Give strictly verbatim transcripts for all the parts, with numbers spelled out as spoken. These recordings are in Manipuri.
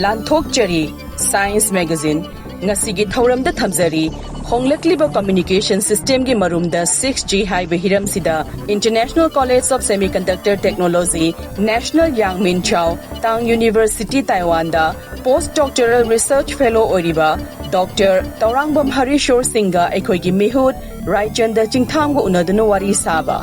ꯂꯥꯟꯊꯣꯛꯆꯔꯤ꯫ Science Magazine ꯉꯁꯤꯒꯤ ꯊꯧꯔꯝꯗ ꯊꯝꯖꯔꯤ꯫ ꯍꯣꯡꯂꯛꯂꯤꯕ communication systemꯒꯤ ꯃꯔꯨꯝꯗ six G ꯍꯥꯏꯕ ꯍꯤꯔꯝꯁꯤꯗ International College of Semiconductor Technology, National Yangmin Chao, Tang University, ꯇꯥꯏꯋꯥꯟꯗ post doctoral research fellow ꯑꯣꯏꯔꯤꯕ Doctor ꯇꯧꯔꯥꯡꯕꯝ ꯍꯔꯤꯁꯣꯔ ꯁꯤꯡꯒ ꯑꯩꯈꯣꯏꯒꯤ ꯃꯤꯍꯨꯠ ꯔꯥꯏꯆꯟꯗ ꯆꯤꯡꯊꯥꯝꯒ ꯎꯅꯗꯨꯅ ꯋꯥꯔꯤ ꯁꯥꯕ꯫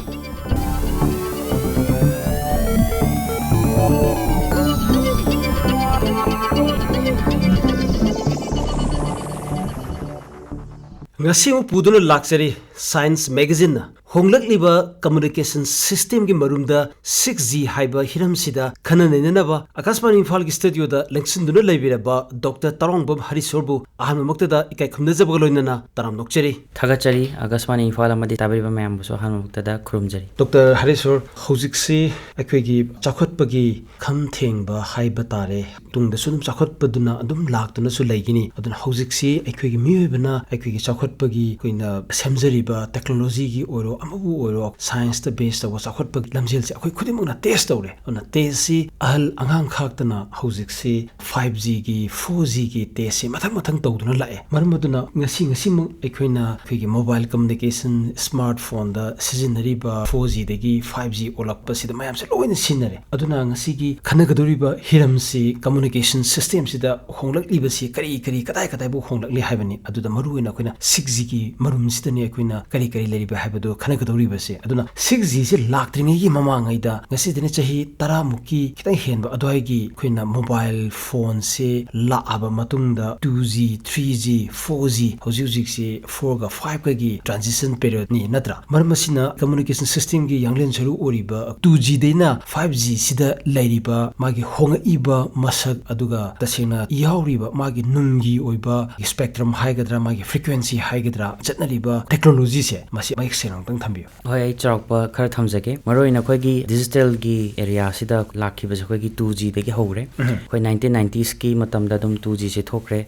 ꯉꯁꯤ ꯑꯃꯨꯛ ꯄꯨꯗꯨꯅ ꯂꯥꯛꯆꯔꯤ Science Magazineꯅ ꯍꯣꯡꯂꯛꯂꯤꯕ communication systemꯒꯤ ꯃꯔꯨꯝꯗ six G ꯍꯥꯏꯕ ꯍꯤꯔꯝꯁꯤꯗ ꯈꯟꯅ ꯅꯩꯅꯅꯕ ꯑꯀꯥꯁꯕꯥꯅꯤ ꯏꯝꯐꯥꯜꯒꯤ studioꯗ ꯂꯦꯡꯁꯤꯟꯗꯨꯅ ꯂꯩꯕꯤꯔꯕ Doctor ꯇꯔꯥꯎꯡꯕꯝ ꯍꯔꯤꯁꯣꯔꯕꯨ ꯑꯍꯥꯟꯕꯃꯛꯇꯗ ꯏꯀꯥꯏ ꯈꯨꯝꯅꯖꯕꯒ ꯂꯣꯏꯅꯅ ꯇꯔꯥꯝꯅ ꯑꯣꯛꯆꯔꯤ꯫ ꯊꯥꯒꯠꯆꯔꯤ꯫ ꯑꯀꯥꯁꯕꯥꯅꯤ ꯏꯝꯐꯥꯜ ꯑꯃꯗꯤ ꯇꯥꯕꯤꯔꯤꯕ ꯃꯌꯥꯝꯕꯨꯁꯨ ꯑꯍꯥꯟꯕꯃꯛꯇꯗ ꯈꯨꯔꯨꯝꯖꯔꯤ꯫ Doctor ꯍꯔꯤꯁꯣꯔ, ꯍꯧꯖꯤꯛꯁꯤ ꯑꯩꯈꯣꯏꯒꯤ ꯆꯥꯎꯈꯠꯄꯒꯤ ꯈꯝ ꯊꯦꯡꯕ ꯍꯥꯏꯕ ꯇꯥꯔꯦ, ꯇꯨꯡꯗꯁꯨ ꯑꯗꯨꯝ ꯆꯥꯎꯈꯠꯄꯗꯨꯅ ꯑꯗꯨꯝ ꯂꯥꯛꯇꯨꯅꯁꯨ ꯂꯩꯒꯅꯤ꯫ ꯑꯗꯨꯅ ꯍꯧꯖꯤꯛꯁꯤ ꯑꯩꯈꯣꯏꯒꯤ ꯃꯤꯑꯣꯏꯕꯅ ꯑꯩꯈꯣꯏꯒꯤ ꯆꯥꯎꯈꯠꯄꯒꯤ ꯑꯩꯈꯣꯏꯅ ꯁꯦꯝꯖꯔꯤꯕ technologyꯒꯤ ꯑꯣꯏꯔꯣ, ꯑꯃꯕꯨ ꯑꯣꯏꯔꯣ, scienceꯇ base ꯇꯧꯕ ꯆꯥꯎꯈꯠꯄꯒꯤ ꯂꯝꯖꯦꯜꯁꯦ ꯑꯩꯈꯣꯏ ꯈꯨꯗꯤꯡꯃꯛꯅ test ꯇꯧꯔꯦ꯫ ꯑꯗꯨꯅ testꯁꯤ ꯑꯍꯜ ꯑꯉꯥꯡ ꯈꯥꯛꯇꯅ ꯍꯧꯖꯤꯛꯁꯤ five Gꯒꯤ, four Gꯒꯤ testꯁꯤ ꯃꯊꯪ ꯃꯊꯪ ꯇꯧꯗꯨꯅ ꯂꯥꯛꯑꯦ꯫ ꯃꯔꯝ ꯑꯗꯨꯅ ꯉꯁꯤ, ꯉꯁꯤꯃꯛ ꯑꯩꯈꯣꯏꯅ ꯑꯩꯈꯣꯏꯒꯤ mobile communication, smartphoneꯗ ꯁꯤꯖꯤꯟꯅꯔꯤꯕ four Gꯗꯒꯤ five G ꯑꯣꯜꯂꯛꯄꯁꯤꯗ ꯃꯌꯥꯝꯁꯦ ꯂꯣꯏꯅ ꯁꯤꯖꯤꯟꯅꯔꯦ꯫ ꯑꯗꯨꯅ ꯉꯁꯤꯒꯤ ꯈꯟꯅꯒꯗꯧꯔꯤꯕ ꯍꯤꯔꯝꯁꯤ communication systemꯁꯤꯗ ꯍꯣꯡꯂꯛꯂꯤꯕꯁꯤ ꯀꯔꯤ ꯀꯔꯤ, ꯀꯗꯥꯏ ꯀꯗꯥꯏꯕꯨ ꯍꯣꯡꯂꯛꯂꯤ ꯍꯥꯏꯕꯅꯤ꯫ ꯑꯗꯨꯗ ꯃꯔꯨꯑꯣꯏꯅ ꯑꯩꯈꯣꯏꯅ six Gꯒꯤ ꯃꯔꯨꯝꯁꯤꯗꯅꯤ ꯑꯩꯈꯣꯏꯅ ꯀꯔꯤ ꯀꯔꯤ ꯂꯩꯔꯤꯕ ꯍꯥꯏꯕꯗꯨ ꯈꯟꯅꯒꯗꯧꯔꯤꯕꯁꯦ꯫ ꯑꯗꯨꯅ six Gꯁꯦ ꯂꯥꯛꯇ꯭ꯔꯤꯉꯩꯒꯤ ꯃꯃꯥꯡꯉꯩꯗ, ꯉꯁꯤꯗꯅ ꯆꯍꯤ ꯇꯔꯥꯃꯨꯛꯀꯤ ꯈꯤꯇꯪ ꯍꯦꯟꯕ ꯑꯗꯨꯋꯥꯏꯒꯤ ꯑꯩꯈꯣꯏꯅ mobile phoneꯁꯦ ꯂꯥꯛꯑꯕ ꯃꯇꯨꯡꯗ, two G, three G, four G, ꯍꯧꯖꯤꯛ ꯍꯧꯖꯤꯛꯁꯤ fourꯒ fiveꯀꯒꯤ transition periodꯅꯤ, ꯅꯠꯇ꯭ꯔꯥ? ꯃꯔꯝ ꯑꯁꯤꯅ communication systemꯒꯤ ꯌꯥꯡꯂꯦꯟ ꯁꯔꯨ ꯑꯣꯏꯔꯤꯕ two Gꯗꯩꯅ five Gꯁꯤꯗ ꯂꯩꯔꯤꯕ ꯃꯥꯒꯤ ꯍꯣꯡꯉꯛꯏꯕ ꯃꯁꯛ, ꯑꯗꯨꯒ ꯇꯁꯦꯡꯅ ꯌꯥꯎꯔꯤꯕ ꯃꯥꯒꯤ ꯅꯨꯡꯒꯤ ꯑꯣꯏꯕ spectrum ꯍꯥꯏꯒꯗ꯭ꯔꯥ, ꯃꯥꯒꯤ frequency ꯍꯥꯏꯒꯗ꯭ꯔꯥ, ꯆꯠꯅꯔꯤꯕ technology ꯇꯦꯛꯅꯣꯂꯣꯖꯤꯁꯦ ꯃꯁꯤ ꯃꯌꯦꯛ ꯁꯦꯡꯅ ꯑꯃꯨꯛꯇꯪ ꯊꯝꯕꯤꯌꯨ꯫ ꯍꯣꯏ, ꯑꯩ ꯆꯥꯎꯔꯥꯛꯄ ꯈꯔ ꯊꯝꯖꯒꯦ꯫ ꯃꯔꯨꯑꯣꯏꯅ ꯑꯩꯈꯣꯏꯒꯤ ꯗꯤꯖꯤꯇꯦꯜꯒꯤ ꯑꯦꯔꯤꯌꯥꯁꯤꯗ ꯂꯥꯛꯈꯤꯕꯁꯦ ꯑꯩꯈꯣꯏꯒꯤ ꯇꯨ ꯖꯤꯗꯒꯤ ꯍꯧꯔꯦ꯫ ꯑꯩꯈꯣꯏ ꯅꯥꯏꯟꯇꯤꯟ ꯅꯥꯏꯟꯇꯤꯁꯀꯤ ꯃꯇꯝꯗ ꯑꯗꯨꯝ ꯇꯨ ꯖꯤꯁꯦ ꯊꯣꯛꯈ꯭ꯔꯦ꯫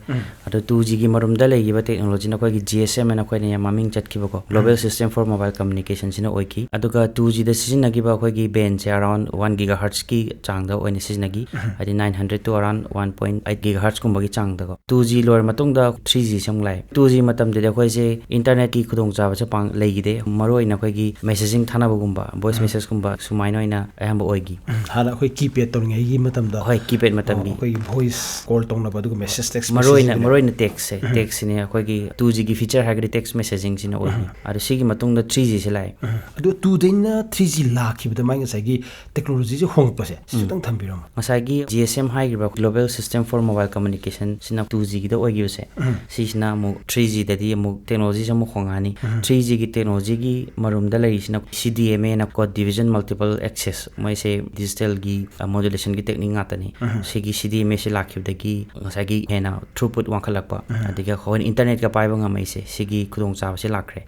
ꯑꯗꯣ ꯇꯨ ꯖꯤꯒꯤ ꯃꯔꯨꯝꯗ ꯂꯩꯈꯤꯕ ꯇꯦꯛꯅꯣꯂꯣꯖꯤꯅ ꯑꯩꯈꯣꯏꯒꯤ ꯖꯤ ꯑꯦꯁ ꯑꯦꯝ ꯍꯥꯏꯅ ꯑꯩꯈꯣꯏꯅ ꯌꯥꯝ ꯃꯃꯤꯡ ꯆꯠꯈꯤꯕꯀꯣ, Global System for Mobile Communication ꯁꯤꯅ ꯑꯣꯏꯈꯤ꯫ ꯑꯗꯨꯒ ꯇꯨ ꯖꯤꯗ ꯁꯤꯖꯤꯟꯅꯈꯤꯕ ꯑꯩꯈꯣꯏꯒꯤ ꯕꯦꯟꯁꯦ around one gigahertz ꯀꯤ ꯆꯥꯡꯗ ꯑꯣꯏꯅ ꯁꯤꯖꯤꯟꯅꯈꯤ꯫ ꯍꯥꯏꯗꯤ nine hundred to around one point eight gigahertz ꯀꯨꯝꯕꯒꯤ ꯆꯥꯡꯗꯀꯣ꯫ ꯇꯨ ꯖꯤ ꯂꯣꯏꯔ ꯃꯇꯨꯡꯗ ꯊ꯭ꯔꯤ ꯖꯤꯁꯦ ꯑꯃꯨꯛ ꯂꯥꯛꯑꯦ꯫ ꯇꯨ ꯖꯤ ꯃꯇꯝꯗꯗꯤ ꯑꯩꯈꯣꯏꯁꯦ ꯏꯟꯇꯔꯅꯦꯠꯀꯤ ꯈꯨꯗꯣꯡꯆꯥꯕꯁꯦ ꯄꯥꯡ ꯂꯩꯈꯤꯗꯦ꯫ ꯃꯔꯨꯑꯣꯏꯅ ꯑꯩꯈꯣꯏꯒꯤ ꯃꯦꯁꯦꯖꯤꯡ ꯊꯥꯅꯕꯒꯨꯝꯕ, ꯚꯣꯏꯁ ꯃꯦꯁꯦꯖꯀꯨꯝꯕ ꯁꯨꯃꯥꯏꯅ ꯑꯣꯏꯅ ꯑꯌꯥꯝꯕ ꯑꯣꯏꯈꯤ꯫ ꯍꯥꯟꯅ ꯑꯩꯈꯣꯏ ꯀꯤꯄꯦꯗ ꯇꯧꯔꯤꯉꯩꯒꯤ ꯃꯇꯝꯗ ꯍꯣꯏ, ꯀꯤꯄꯦꯗ ꯃꯇꯝꯒꯤ꯫ ꯑꯩꯈꯣꯏꯒꯤ ꯚꯣꯏꯁ ꯀꯣꯜ ꯇꯧꯅꯕ, ꯑꯗꯨꯒ ꯃꯦꯁꯦꯖ, ꯇꯦꯛꯁ ꯃꯔꯨꯑꯣꯏꯅ ꯃꯦꯁꯦꯖ ꯃꯔꯨꯑꯣꯏꯅ ꯇꯦꯛꯁꯁꯦ, ꯇꯦꯛꯁꯁꯤꯅꯦ ꯑꯩꯈꯣꯏꯒꯤ ꯇꯨ ꯖꯤꯒꯤ ꯐꯤꯆꯔ ꯍꯥꯏꯔꯒꯗꯤ ꯇꯦꯛꯁ ꯃꯦꯁꯦꯖꯤꯡꯁꯤꯅ ꯑꯣꯏꯅꯤ꯫ ꯑꯗꯣ ꯁꯤꯒꯤ ꯃꯇꯨꯡꯗ ꯊ꯭ꯔꯤ ꯖꯤꯁꯦ ꯂꯥꯛꯑꯦ꯫ ꯑꯗꯣ ꯇꯨꯗꯩꯅ ꯊ꯭ꯔꯤ ꯖꯤ ꯂꯥꯛꯈꯤꯕꯗ ꯃꯥꯏ ꯉꯁꯥꯏꯒꯤ ꯇꯦꯛꯅꯣꯂꯣꯖꯤꯁꯦ ꯍꯣꯡꯉꯛꯄꯁꯦ ꯁꯤ ꯈꯤꯇꯪ ꯊꯝꯕꯤꯔꯝꯃꯣ꯫ ꯉꯁꯥꯏꯒꯤ ꯖꯤ ꯑꯦꯁ ꯑꯦꯝ ꯍꯥꯏꯈ꯭ꯔꯤꯕ Global System for Mobile Communication ꯁꯤꯅ ꯇꯨ ꯖꯤꯒꯤꯗ ꯑꯣꯏꯈꯤꯕꯁꯦ, ꯁꯤꯁꯤꯅ ꯑꯃꯨꯛ ꯊ꯭ꯔꯤ ꯖꯤꯗꯗꯤ ꯑꯃꯨꯛ ꯇꯦꯛꯅꯣꯂꯣꯖꯤꯁꯦ ꯑꯃꯨꯛ ꯍꯣꯡꯉꯛꯑꯅꯤ꯫ ꯊ꯭ꯔꯤ ꯖꯤꯒꯤ ꯇꯦꯛꯅꯣꯂꯣꯖꯤꯒꯤ ꯃꯔꯨꯝꯗ ꯂꯩꯔꯤꯁꯤꯅ ꯁꯤ ꯗꯤ ꯑꯦꯝ ꯑꯦꯅ ꯀꯣ, Division Multiple Access, ꯃꯣꯏꯁꯦ ꯗꯤꯖꯤꯇꯦꯜꯒꯤ ꯃꯣꯗꯨꯂꯦꯁꯟꯒꯤ ꯇꯦꯛꯅꯤꯛ ꯉꯥꯛꯇꯅꯤ꯫ ꯁꯤꯒꯤ ꯁꯤ ꯗꯤ ꯑꯦꯝ ꯑꯦꯁꯤ ꯂꯥꯛꯈꯤꯕꯗꯒꯤ ꯉꯁꯥꯏꯒꯤ ꯍꯦꯟꯅ ꯊ꯭ꯔꯨꯄꯨꯠ ꯋꯥꯡꯈꯠꯂꯛꯄ, ꯑꯗꯒꯤ ꯑꯩꯈꯣꯏꯅ ꯏꯟꯇꯔꯅꯦꯠꯀ ꯄꯥꯏꯕ ꯉꯝꯃꯛꯏꯁꯦ, ꯁꯤꯒꯤ ꯈꯨꯗꯣꯡꯆꯥꯕꯁꯤ ꯂꯥꯛꯈ꯭ꯔꯦ꯫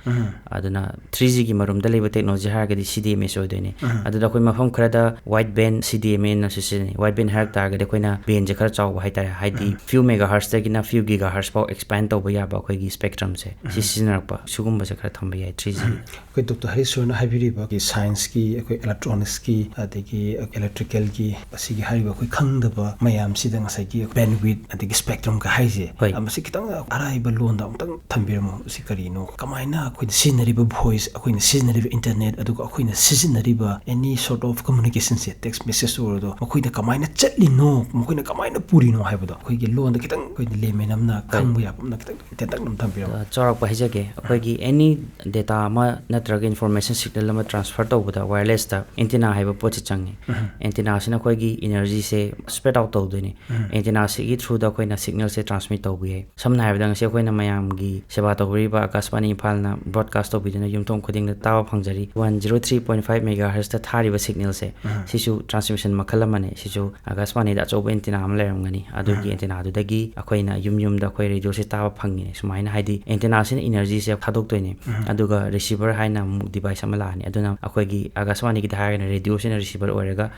ꯑꯗꯨꯅ ꯊ꯭ꯔꯤ ꯖꯤꯒꯤ ꯃꯔꯨꯝꯗ ꯂꯩꯕ ꯇꯦꯛꯅꯣꯂꯣꯖꯤ ꯍꯥꯏꯔꯒꯗꯤ ꯁꯤ ꯗꯤ ꯑꯦꯝ ꯑꯦꯁ ꯑꯣꯏꯗꯣꯏꯅꯦ꯫ ꯑꯗꯨꯗ ꯑꯩꯈꯣꯏ ꯃꯐꯝ ꯈꯔꯗ ꯋꯥꯏꯠ ꯕꯦꯟ ꯁꯤ ꯗꯤ ꯑꯦꯝ ꯑꯦꯅꯁꯨ ꯁꯤꯖꯤꯟꯅꯩ꯫ ꯋꯥꯏꯠ ꯕꯦꯟ ꯍꯥꯏꯔꯛ ꯇꯥꯔꯒꯗꯤ ꯑꯩꯈꯣꯏꯅ ꯕꯦꯟꯁꯦ ꯈꯔ ꯆꯥꯎꯕ ꯍꯥꯏꯇꯥꯔꯦ, ꯍꯥꯏꯗꯤ ꯐ꯭ꯌꯨ ꯃꯦꯒꯥ ꯍꯔꯁꯇꯒꯤꯅ ꯐ꯭ꯌꯨ ꯒꯤꯒꯥ ꯍꯔꯁ ꯐꯥꯎ ꯑꯦꯛꯁꯄꯦꯟ ꯇꯧꯕ ꯌꯥꯕ ꯑꯩꯈꯣꯏꯒꯤ ꯁ꯭ꯄꯦꯛꯇ꯭ꯔꯝꯁꯦ ꯁꯤ ꯁꯤꯖꯤꯟꯅꯔꯛꯄ, ꯁꯤꯒꯨꯝꯕꯁꯦ ꯈꯔ ꯊꯝꯕ ꯌꯥꯏ ꯊ꯭ꯔꯤ ꯖꯤ꯫ ꯑꯩꯈꯣꯏ ꯗꯣꯛꯇꯔ ꯍꯔꯤꯁ ꯁꯣꯏꯅ ꯍꯥꯏꯕꯤꯔꯤꯕ ꯑꯩꯈꯣꯏ ꯁꯥꯏꯟꯁꯀꯤ, ꯑꯩꯈꯣꯏ ꯏꯂꯦꯛꯇ꯭ꯔꯣꯅꯤꯛꯁꯀꯤ, ꯑꯗꯒꯤ ꯏꯂꯦꯛꯇ꯭ꯔꯤꯀꯦꯜꯒꯤ, ꯑꯁꯤꯒꯤ ꯍꯥꯏꯔꯤꯕ ꯑꯩꯈꯣꯏ ꯈꯪꯗꯕ ꯃꯌꯥꯝꯁꯤꯗ ꯉꯁꯥꯏꯒꯤ ꯕꯦꯟꯋꯤꯠ ꯑꯗꯒꯤ ꯁ꯭ꯄꯦꯛꯇ꯭ꯔꯝꯒ ꯍꯥꯏꯁꯦ, ꯍꯣꯏ꯫ ꯃꯁꯤ ꯈꯤꯇꯪ ꯑꯔꯥꯏꯕ ꯂꯣꯟꯗ ꯑꯃꯨꯛꯇꯪ ꯊꯝꯕꯤꯔꯝꯃꯣ꯫ ꯁꯤ ꯀꯔꯤꯅꯣ? ꯀꯃꯥꯏꯅ ꯑꯩꯈꯣꯏꯅ ꯁꯤꯖꯤꯟꯅꯔꯤꯕ ꯚꯣꯏꯁ, ꯑꯩꯈꯣꯏꯅ ꯁꯤꯖꯤꯟꯅꯔꯤꯕ ꯏꯟꯇꯔꯅꯦꯠ, ꯑꯗꯨꯒ ꯑꯩꯈꯣꯏꯅ ꯁꯤꯖꯤꯟꯅꯔꯤꯕ any sort of communicationꯁꯦ, ꯇꯦꯛꯁ ꯃꯦꯁꯦꯖ ꯑꯣꯏꯔꯣ, ꯃꯈꯣꯏꯗ ꯀꯃꯥꯏꯅ ꯆꯠꯂꯤꯅꯣ, ꯃꯈꯣꯏꯅ ꯀꯃꯥꯏꯅ ꯄꯨꯔꯤꯅꯣ ꯍꯥꯏꯕꯗꯣ ꯑꯩꯈꯣꯏꯒꯤ ꯂꯣꯟꯗ ꯈꯤꯇꯪ ꯑꯩꯈꯣꯏꯅ ꯂꯦꯃꯦꯟ ꯑꯃꯅ ꯈꯪꯕ ꯌꯥꯕ ꯑꯃꯅ ꯈꯤꯇꯪ ꯇꯦꯟꯇꯛꯅ ꯑꯃ ꯊꯝꯕꯤꯔꯝꯃꯣ꯫ ꯑ, ꯆꯥꯎꯔꯥꯛꯄ ꯍꯥꯏꯖꯒꯦ, ꯑꯩꯈꯣꯏꯒꯤ ꯑꯦꯅꯤ ꯗꯦꯇꯥ ꯑꯃ ꯅꯠꯇ꯭ꯔꯒ ꯏꯟꯐꯣꯔꯃꯦꯁꯟ ꯁꯤꯒꯅꯦꯜ ꯑꯃ ꯇ꯭ꯔꯥꯟꯁꯐꯔ ꯇꯧꯕꯗ ꯋꯥꯌꯔꯂꯦꯁꯇ ꯑꯦꯟꯇꯤꯅꯥ ꯍꯥꯏꯕ ꯄꯣꯠꯁꯤ ꯆꯪꯉꯤ꯫ ꯑꯦꯟꯇꯤꯅꯥꯁꯤꯅ ꯑꯩꯈꯣꯏꯒꯤ ꯏꯅꯔꯖꯤꯁꯦ ꯁ꯭ꯄ꯭ꯔꯦꯗ ꯑꯥꯎꯠ ꯇꯧꯗꯣꯏꯅꯤ꯫ ꯑꯦꯟꯇꯤꯅꯥꯁꯤꯒꯤ ꯊ꯭ꯔꯨꯗ ꯑꯩꯈꯣꯏꯅ ꯁꯤꯒꯅꯦꯜꯁꯦ ꯇ꯭ꯔꯥꯟꯁꯃꯤꯠ ꯇꯧꯕ ꯌꯥꯏ꯫ ꯁꯝꯅ ꯍꯥꯏꯔꯕꯗ ꯉꯁꯤ ꯑꯩꯈꯣꯏꯅ ꯃꯌꯥꯝꯒꯤ ꯁꯦꯕꯥ ꯇꯧꯕꯤꯔꯤꯕ ꯑꯥꯀꯥꯁꯕꯥꯅꯤ ꯏꯝꯐꯥꯜꯅ ꯕ꯭ꯔꯣꯗꯀꯥꯁ ꯇꯧꯕꯤꯗꯨꯅ ꯌꯨꯝꯊꯣꯡ ꯈꯨꯗꯤꯡꯗ ꯇꯥꯕ ꯐꯪꯖꯔꯤ꯫ One zero three point five megahertzꯇ ꯊꯥꯔꯤꯕ ꯁꯤꯒꯅꯦꯜꯁꯦ, ꯁꯤꯁꯨ ꯇ꯭ꯔꯥꯟꯁꯃꯤꯁꯟ ꯃꯈꯜ ꯑꯃꯅꯦ꯫ ꯁꯤꯁꯨ ꯑꯥꯀꯥꯁꯕꯥꯅꯤꯗ ꯑꯆꯧꯕ ꯑꯦꯟꯇꯤꯅꯥ ꯑꯃ ꯂꯩꯔꯝꯒꯅꯤ, ꯑꯗꯨꯒꯤ ꯑꯦꯟꯇꯤꯅꯥꯗꯨꯗꯒꯤ ꯑꯩꯈꯣꯏꯅ ꯌꯨꯝ ꯌꯨꯝꯗ ꯑꯩꯈꯣꯏ ꯔꯦꯗꯤꯑꯣꯁꯦ ꯇꯥꯕ ꯐꯪꯉꯤꯅꯦ꯫ ꯁꯨꯃꯥꯏꯅ ꯍꯥꯏꯗꯤ ꯑꯦꯟꯇꯤꯅꯥꯁꯤꯅ ꯏꯅꯔꯖꯤꯁꯦ ꯊꯥꯗꯣꯛꯇꯣꯏꯅꯦ꯫ ꯑꯗꯨꯒ receiver ꯍꯥꯏꯅ ꯑꯃꯨꯛ device ꯑꯃ ꯂꯥꯛꯑꯅꯤ꯫ ꯑꯗꯨꯅ ꯑꯩꯈꯣꯏꯒꯤ ꯑꯥꯀꯥꯁꯕꯥꯅꯤꯒꯤꯗ ꯍꯥꯏꯔꯒꯅ radio ꯁꯤꯅ receiver ꯑꯣꯏꯔꯒ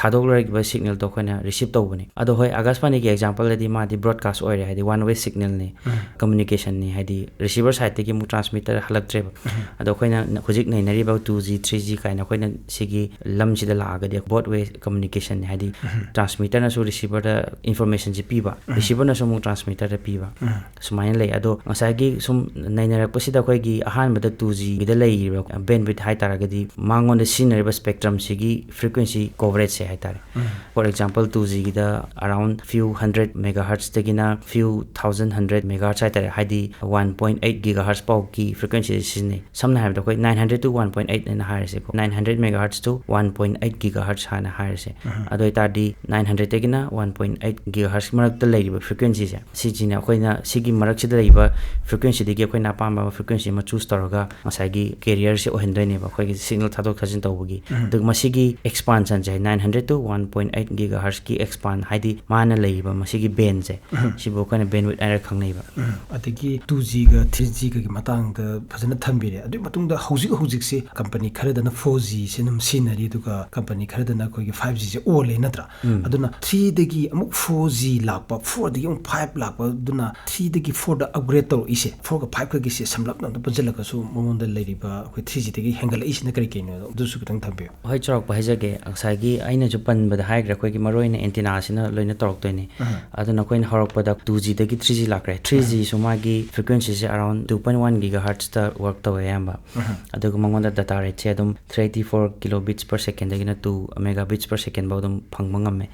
ꯊꯥꯗꯣꯛꯂꯔꯤꯕ signalꯗꯣ ꯑꯩꯈꯣꯏꯅ receive ꯇꯧꯕꯅꯤ꯫ ꯑꯗꯣ ꯍꯣꯏ, ꯑꯥꯀꯥꯁꯕꯥꯅꯤꯒꯤ exampleꯗꯗꯤ ꯃꯥꯗꯤ broadcast ꯑꯣꯏꯔꯦ, ꯍꯥꯏꯗꯤ one way signalꯅꯤ, communicationꯅꯤ, ꯍꯥꯏꯗꯤ receiver sideꯇꯒꯤ ꯑꯃꯨꯛ transmitterꯗ ꯍꯜꯂꯛꯇ꯭ꯔꯦꯕ꯫ ꯑꯗꯣ ꯑꯩꯈꯣꯏꯅ ꯍꯧꯖꯤꯛ ꯅꯩꯅꯔꯤꯕ two G, three G ꯀꯥꯏꯅ ꯑꯩꯈꯣꯏꯅ ꯁꯤꯒꯤ ꯂꯝꯁꯤꯗ ꯂꯥꯛꯑꯒꯗꯤ both way communicationꯅꯤ, ꯍꯥꯏꯗꯤ transmitterꯅꯁꯨ receiverꯗ informationꯁꯦ ꯄꯤꯕ, receiverꯅꯁꯨ ꯑꯃꯨꯛ transmitterꯗ ꯄꯤꯕ, ꯁꯨꯃꯥꯏꯅ ꯂꯩ꯫ ꯑꯗꯣ ꯉꯁꯥꯏꯒꯤ ꯁꯨꯝ ꯅꯩꯅꯔꯛꯄꯁꯤꯗ ꯑꯩꯈꯣꯏꯒꯤ ꯑꯍꯥꯟꯕꯗ two Gꯒꯤꯗ ꯂꯩꯔꯤꯕ bandwidth ꯍꯥꯏ ꯇꯥꯔꯒꯗꯤ ꯃꯉꯣꯟꯗ ꯁꯤꯖꯤꯟꯅꯔꯤꯕ spectrumꯁꯤꯒꯤ frequency coverageꯁꯦ ꯍꯥꯏ ꯇꯥꯔꯦ꯫ For example, two Gꯒꯤꯗ around few hundred megahertzꯇꯒꯤꯅ few thousand hundred megahertz ꯍꯥꯏ ꯇꯥꯔꯦ, ꯍꯥꯏꯗꯤ one point eight gigahertz ꯐꯥꯎꯒꯤ frequencyꯁꯦ ꯁꯤꯖꯤꯟꯅꯩ꯫ ꯁꯝꯅ ꯍꯥꯏꯔꯕꯗ ꯑꯩꯈꯣꯏ nine hundred to one point eight ꯍꯥꯏꯅ ꯍꯥꯏꯔꯁꯦꯀꯣ, nine hundred megahertz to one point eight gigahertz ꯍꯥꯏꯅ ꯍꯥꯏꯔꯁꯦ꯫ ꯑꯗꯨ ꯑꯣꯏꯇꯥꯔꯗꯤ nine hundredꯇꯒꯤꯅ one point eight gigahertz ꯃꯔꯛꯇ ꯂꯩꯔꯤꯕ frequencyꯁꯦ, ꯁꯤꯁꯤꯅ ꯑꯩꯈꯣꯏꯅ ꯁꯤꯒꯤ ꯃꯔꯛꯁꯤꯗ ꯂꯩꯔꯤꯕ frequencyꯗꯒꯤ ꯑꯩꯈꯣꯏꯅ ꯑꯄꯥꯝꯕ frequency ꯑꯃ choose ꯇꯧꯔꯒ ꯉꯁꯥꯏꯒꯤ carrierꯁꯦ ꯑꯣꯏꯍꯟꯗꯣꯏꯅꯦꯕ ꯑꯩꯈꯣꯏꯒꯤ signal ꯊꯥꯗꯣꯛ ꯊꯥꯖꯤꯟ ꯇꯧꯕꯒꯤ꯫ ꯑꯗꯨꯒ ꯃꯁꯤꯒꯤ expansionꯁꯦ nine hundred to one point eight gigahertzꯀꯤ expand, ꯍꯥꯏꯗꯤ ꯃꯥꯅ ꯂꯩꯔꯤꯕ ꯃꯁꯤꯒꯤ bandꯁꯦ, ꯁꯤꯕꯨ ꯑꯩꯈꯣꯏꯅ bandwidth ꯍꯥꯏꯔꯒ ꯈꯪꯅꯩꯕ꯫ ꯑꯗꯒꯤ two Gꯒ three Gꯒꯒꯤ ꯃꯇꯥꯡꯗ ꯐꯖꯅ ꯊꯝꯕꯤꯔꯦ꯫ ꯑꯗꯨꯒꯤ ꯃꯇꯨꯡꯗ ꯍꯧꯖꯤꯛ ꯍꯧꯖꯤꯛꯁꯦ company ꯈꯔꯗꯅ four Gꯁꯦ ꯑꯗꯨꯝ ꯁꯤꯖꯤꯟꯅꯔꯤ, ꯑꯗꯨꯒ company ꯈꯔꯗꯅ ꯑꯩꯈꯣꯏꯒꯤ five Gꯁꯦ ꯑꯣꯜꯂꯦ, ꯅꯠꯇ꯭ꯔꯥ? ꯑꯗꯨꯅ threeꯗꯒꯤ ꯑꯃꯨꯛ four G ꯂꯥꯛꯄ, fourꯗꯒꯤ ꯑꯃꯨꯛ five ꯂꯥꯛꯄ, ꯑꯗꯨꯅ threeꯗꯒꯤꯅ fourꯗ upgrade ꯇꯧꯔꯛꯏꯁꯦ, fourꯒ fiveꯀꯒꯤꯁꯦ ꯁꯝꯂꯞꯅ ꯑꯝꯇ ꯄꯨꯟꯁꯤꯜꯂꯒꯁꯨ ꯃꯉꯣꯟꯗ ꯂꯩꯔꯤꯕ ꯑꯩꯈꯣꯏ three Gꯗꯒꯤ ꯍꯦꯟꯒꯠꯂꯛꯏꯁꯤꯅ ꯀꯔꯤ ꯀꯩꯅꯣ, ꯑꯗꯨꯁꯨ ꯈꯤꯇꯪ ꯊꯝꯕꯤꯌꯨ꯫ ꯍꯣꯏ, ꯆꯥꯎꯔꯥꯛꯄ ꯍꯥꯏꯖꯒꯦ꯫ ꯉꯁꯥꯏꯒꯤ ꯑꯩꯅꯁꯨ ꯄꯟꯕꯗ ꯍꯥꯏꯈ꯭ꯔꯦ, ꯑꯩꯈꯣꯏꯒꯤ ꯃꯔꯨꯑꯣꯏꯅ antennaꯁꯤꯅ ꯂꯣꯏꯅ ꯇꯧꯔꯛꯇꯣꯏꯅꯤ꯫ ꯑꯗꯨꯅ ꯑꯩꯈꯣꯏꯅ ꯍꯧꯔꯛꯄꯗ two Gꯗꯒꯤ three G ꯂꯥꯛꯈ꯭ꯔꯦ꯫ Three Gꯁꯨ ꯃꯥꯒꯤ frequencyꯁꯦ around two point one gigahertzꯇ work ꯇꯧꯋꯦ ꯑꯌꯥꯝꯕ꯫ ꯑꯗꯨꯒ ꯃꯉꯣꯟꯗ data rateꯁꯦ ꯑꯗꯨꯝ three eighty four kilobits per secondꯗꯒꯤꯅ two megabits per second ꯐꯥꯎ ꯑꯗꯨꯝ ꯐꯪꯕ ꯉꯝꯃꯦ꯫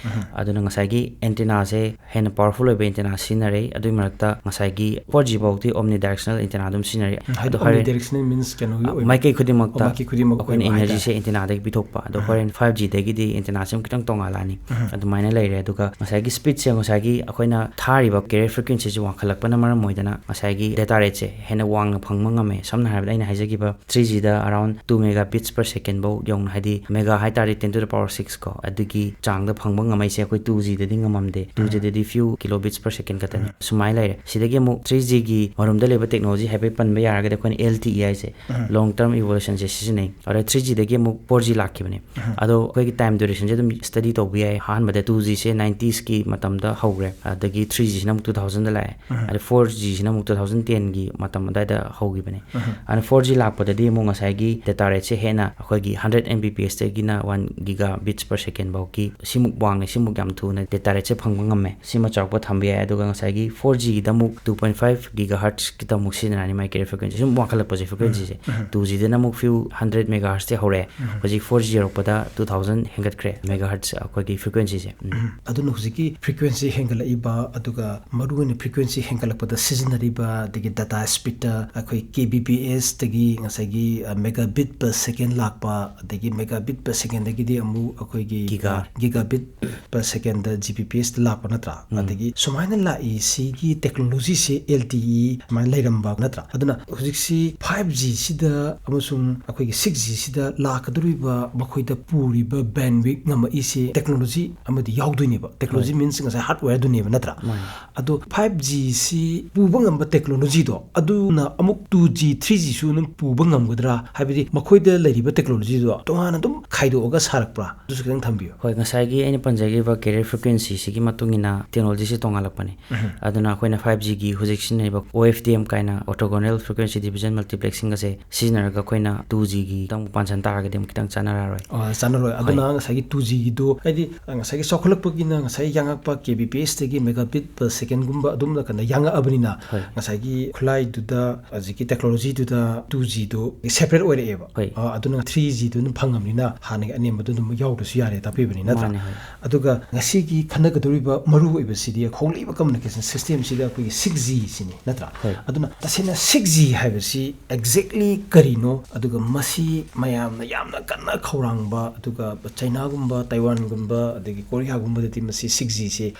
ꯑꯗꯨꯅ ꯉꯁꯥꯏꯒꯤ antennaꯁꯦ ꯍꯦꯟꯅ powerful ꯑꯣꯏꯕ antenna ꯁꯤꯖꯤꯟꯅꯔꯦ꯫ ꯑꯗꯨꯒꯤ ꯃꯔꯛꯇ ꯉꯁꯥꯏꯒꯤ four G ꯐꯥꯎꯗꯤ omnidirectional antenna ꯑꯗꯨꯝ ꯁꯤꯖꯤꯟꯅꯔꯦ꯫ ꯍꯥꯏꯗꯤ ꯑꯗꯣ ꯍꯣꯔꯦꯟ omnidirectional means ꯀꯩꯅꯣꯒꯤ ꯑꯣꯏꯕ ꯃꯥꯏꯀꯩ ꯈꯨꯗꯤꯡꯃꯛꯇ ꯃꯥꯏꯀꯩ ꯈꯨꯗꯤꯡꯃꯛ ꯑꯩꯈꯣꯏꯅ ꯑꯣꯏꯕ ꯍꯥꯏꯇꯥꯔꯦ꯫ energyꯁꯦ antennaꯗꯒꯤ ꯄꯤꯊꯣꯛꯄ꯫ ꯑꯗꯣ ꯍꯣꯔꯦꯟ five Gꯗꯒꯤꯗꯤ antennaꯁꯦ ꯑꯃꯨꯛ ꯈꯤꯇꯪ ꯇꯣꯡꯉꯥꯜꯂꯛꯑꯅꯤ꯫ ꯑꯗꯨꯃꯥꯏꯅ ꯂꯩꯔꯦ꯫ ꯑꯗꯨꯒ ꯉꯁꯥꯏꯒꯤ speedꯁꯦ ꯉꯁꯥꯏꯒꯤ ꯑꯩꯈꯣꯏꯅ ꯊꯥꯔꯤꯕ carrier frequencyꯁꯦ ꯋꯥꯡꯈꯠꯂꯛꯄꯅ ꯃꯔꯝ ꯑꯣꯏꯗꯅ ꯉꯁꯥꯏꯒꯤ data rateꯁꯦ ꯍꯦꯟꯅ ꯋꯥꯡꯅ ꯐꯪꯕ ꯉꯝꯃꯦ꯫ ꯁꯝꯅ ꯍꯥꯏꯔꯕꯗ ꯑꯩꯅ ꯍꯥꯏꯖꯈꯤꯕ three Gꯗ around two megabits per second ꯐꯥꯎ ꯌꯧꯅ, ꯍꯥꯏꯗꯤ mega ꯍꯥꯏꯇꯥꯔꯗꯤ ten to the power six ꯀꯣ, ꯑꯗꯨꯒꯤ ꯆꯥꯡꯗ ꯐꯪꯕ ꯉꯝꯃꯛꯏꯁꯦ ꯑꯩꯈꯣꯏ two Gꯗꯗꯤ ꯉꯝꯃꯝꯗꯦ꯫ Two Gꯗꯗꯤ few kilobits per second ꯈꯛꯇꯅꯤ꯫ ꯁꯨꯃꯥꯏꯅ ꯂꯩꯔꯦ꯫ ꯁꯤꯗꯒꯤ ꯑꯃꯨꯛ three Gꯒꯤ ꯃꯔꯨꯝꯗ ꯂꯩꯕ technology ꯍꯥꯏꯐꯦꯠ ꯄꯟꯕ ꯌꯥꯔꯒꯗꯤ ꯑꯩꯈꯣꯏꯅ L T E ꯍꯥꯏꯁꯦ, long term evolution ꯁꯦ ꯁꯤꯖꯤꯟꯅꯩ꯫ ꯑꯗ three G ꯗꯒꯤ ꯑꯃꯨꯛ four G ꯂꯥꯛꯈꯤꯕꯅꯦ꯫ ꯑꯗꯣ ꯑꯩꯈꯣꯏꯒꯤ time duration ꯁꯦ ꯑꯗꯨꯝ study ꯇꯧꯕ ꯌꯥꯏ꯫ ꯑꯍꯥꯟꯕꯗ two G ꯁꯦ nineties ꯀꯤ ꯃꯇꯝꯗ ꯍꯧꯈ꯭ꯔꯦ, ꯑꯗꯒꯤ three G ꯁꯤꯅ ꯑꯃꯨꯛ two thousand ꯗ ꯂꯥꯛꯑꯦ, ꯑꯗ four G ꯁꯤꯅ ꯑꯃꯨꯛ two thousand ten ꯒꯤ ꯃꯇꯝ ꯑꯗꯨꯋꯥꯏꯗ ꯍꯧꯈꯤꯕꯅꯦ꯫ ꯑꯗ four G ꯂꯥꯛꯄꯗꯗꯤ ꯑꯃꯨꯛ ꯉꯁꯥꯏꯒꯤ data rate ꯁꯦ ꯍꯦꯟꯅ ꯑꯩꯈꯣꯏꯒꯤ hundred M B P S ꯗꯒꯤꯅ one gigabits per second ꯐꯥꯎꯒꯤ ꯁꯤꯃꯨꯛ ꯋꯥꯡꯉꯦ, ꯁꯤꯃꯨꯛ ꯌꯥꯝ ꯊꯨꯅ data rate ꯁꯦ ꯐꯪꯕ ꯉꯝꯃꯦ꯫ ꯁꯤꯃ ꯆꯥꯎꯔꯥꯛꯄ ꯊꯝꯕ ꯌꯥꯏ꯫ ꯑꯗꯨꯒ ꯉꯁꯥꯏꯒꯤ four G ꯒꯤꯗ ꯑꯃꯨꯛ two point five gigahertz ꯈꯤꯇꯪ ꯑꯃꯨꯛ ꯁꯤꯖꯤꯟꯅꯔꯅꯤ, ꯃꯥꯏ carrier frequency ꯁꯨꯝ ꯋꯥꯡꯈꯠꯂꯛꯄꯁꯦ, frequency ꯁꯦ꯫ Two G ꯗꯅ ꯑꯃꯨꯛ few hundred megahertz ꯇꯩ ꯍꯧꯔꯛꯑꯦ, ꯍꯧꯖꯤꯛ four G ꯌꯧꯔꯛꯄꯗ two thousand ꯍꯦꯟꯒꯠꯈ꯭ꯔꯦ megahertz ꯑꯩꯈꯣꯏꯒꯤ frequency ꯁꯦ꯫ ꯎꯝ꯫ ꯑꯗꯨꯅ ꯍꯧꯖꯤꯛꯀꯤ frequency ꯍꯦꯟꯒꯠꯂꯛꯏꯕ, ꯑꯗꯨꯒ ꯃꯔꯨꯑꯣꯏꯅ frequency ꯍꯦꯟꯒꯠꯂꯛꯄꯗ ꯁꯤꯖꯤꯟꯅꯔꯤꯕ, ꯑꯗꯒꯤ data speed ꯇ ꯑꯩꯈꯣꯏ K B P S ꯇꯒꯤ ꯉꯁꯥꯏꯒꯤ, ꯑ, megabit per second ꯂꯥꯛꯄ, ꯑꯗꯒꯤ megabit per second ꯗꯒꯤꯗꯤ ꯑꯃꯨꯛ ꯑꯩꯈꯣꯏꯒꯤ, Giga. ꯑ, gigabit per second ꯗ G B P S ꯇ ꯂꯥꯛꯄ ꯅꯠꯇ꯭ꯔꯥ? ꯑꯗꯒꯤ ꯁꯨꯃꯥꯏꯅ ꯂꯥꯛꯏ, ꯁꯤꯒꯤ technology ꯁꯦ L T E ꯁꯨꯃꯥꯏꯅ ꯂꯩꯔꯝꯕ ꯅꯠꯇ꯭ꯔꯥ? ꯑꯗꯨꯅ ꯍꯧꯖꯤꯛꯁꯤ five G ꯁꯤꯗ ꯑꯃꯁꯨꯡ ꯑꯩꯈꯣꯏꯒꯤ six G ꯁꯤꯗ ꯂꯥꯛꯀꯗꯧꯔꯤꯕ, ꯃꯈꯣꯏꯗ ꯄꯨꯔꯤꯕ bandwidth ꯉꯝꯃꯛꯏꯁꯦ technology ꯑꯃꯗꯤ ꯌꯥꯎꯗꯣꯏꯅꯦꯕ꯫ Technology means ꯉꯁꯥꯏ hardware ꯗꯨꯅꯦꯕ ꯅꯠꯇ꯭ꯔꯥ? ꯃꯥꯅꯦ꯫ ꯑꯗꯣ five G ꯁꯤ ꯄꯨꯕ ꯉꯝꯕ technology ꯗꯣ, ꯑꯗꯨꯅ ꯑꯃꯨꯛ two G, three G ꯁꯨ ꯑꯗꯨꯝ ꯄꯨꯕ ꯉꯝꯒꯗ꯭ꯔꯥ? ꯍꯥꯏꯕꯗꯤ ꯃꯈꯣꯏꯗ ꯂꯩꯔꯤꯕ technology ꯗꯣ ꯇꯣꯉꯥꯟꯅ ꯑꯗꯨꯝ ꯈꯥꯏꯗꯣꯛꯑꯒ ꯁꯥꯔꯛꯄ꯭ꯔꯥ? ꯑꯗꯨꯁꯨ ꯈꯤꯇꯪ ꯊꯝꯕꯤꯌꯨ꯫ ꯍꯣꯏ, ꯉꯁꯥꯏꯒꯤ ꯑꯩꯅ ꯄꯟꯖꯈꯤꯕ carrier frequency ꯁꯤꯒꯤ ꯃꯇꯨꯡ ꯏꯟꯅ technology ꯁꯤ ꯇꯣꯉꯥꯜꯂꯛꯄꯅꯤ꯫ ꯑꯗꯨꯅ ꯑꯩꯈꯣꯏꯅ five G ꯒꯤ ꯍꯧꯖꯤꯛ ꯁꯤꯖꯤꯟꯅꯔꯤꯕ O F D M ꯀꯥꯏꯅ, orthogonal frequency division multiplexing ꯑꯁꯦ ꯁꯤꯖꯤꯟꯅꯔꯒ ꯑꯩꯈꯣꯏꯅ two G ꯒꯤ ꯈꯤꯇꯪ ꯄꯥꯟꯁꯟ ꯇꯥꯔꯒꯗꯤ ꯑꯃꯨꯛ ꯈꯤꯇꯪ ꯆꯥꯟꯅꯔꯛꯑꯔꯣꯏ꯫ ꯑ, ꯆꯥꯟꯅꯔꯣꯏ꯫ ꯑꯗꯨꯅ ꯉꯁꯥꯏꯒꯤ two G ꯒꯤꯗꯣ, ꯍꯥꯏꯗꯤ, ꯑ, ꯉꯁꯥꯏꯒꯤ ꯆꯥꯎꯈꯠꯂꯛꯄꯒꯤꯅ ꯉꯁꯥꯏ ꯌꯥꯡꯉꯛꯄ K B P S ꯇꯒꯤ megabit per second ꯒꯨꯝꯕ ꯑꯗꯨꯝꯅ ꯀꯩꯅꯣ ꯌꯥꯡꯉꯛꯑꯕꯅꯤꯅ, ꯍꯣꯏ꯫ ꯉꯁꯥꯏꯒꯤ ꯈꯨꯠꯂꯥꯏꯗꯨꯗ ꯍꯧꯖꯤꯛꯀꯤ technology ꯗꯨꯗ two G ꯗꯣ separate ꯑꯣꯏꯔꯛꯑꯦꯕ꯫ ꯍꯣꯏ꯫ ꯑ, ꯑꯗꯨꯅ three G ꯗꯨ ꯑꯗꯨꯝ ꯐꯪꯉꯕꯅꯤꯅ ꯍꯥꯟꯅꯒꯤ ꯑꯅꯦꯝꯕꯗꯣ ꯑꯗꯨꯝ ꯌꯥꯎꯗ꯭ꯔꯁꯨ ꯌꯥꯔꯦ, ꯇꯥꯛꯄꯤꯕꯅꯤ ꯅꯠꯇ꯭ꯔꯥ? ꯃꯥꯅꯦ, ꯍꯣꯏ꯫ ꯑꯗꯨꯒ ꯉꯁꯤꯒꯤ ꯈꯟꯅꯒꯗꯧꯔꯤꯕ ꯃꯔꯨꯑꯣꯏꯕꯁꯤꯗꯤ ꯍꯧꯔꯛꯂꯤꯕ communication system ꯁꯤꯗ ꯑꯩꯈꯣꯏꯒꯤ six G ꯁꯤꯅꯤ ꯅꯠꯇ꯭ꯔꯥ? ꯍꯣꯏ꯫ ꯑꯗꯨꯅ ꯇꯁꯦꯡꯅ six G ꯍꯥꯏꯕꯁꯤ exactly ꯀꯔꯤꯅꯣ, ꯑꯗꯨꯒ ꯃꯁꯤ ꯃꯌꯥꯝꯅ ꯌꯥꯝꯅ ꯀꯟꯅ ꯈꯧꯔꯥꯡꯕ, ꯑꯗꯨꯒ ꯆꯩꯅꯥꯒꯨꯝꯕ, ꯇꯥꯏꯋꯥꯟꯒꯨꯝꯕ, ꯑꯗꯒꯤ ꯀꯣꯔꯤꯌꯥꯒꯨꯝꯕꯗꯗꯤ ꯃꯁꯤ six G ꯁꯦ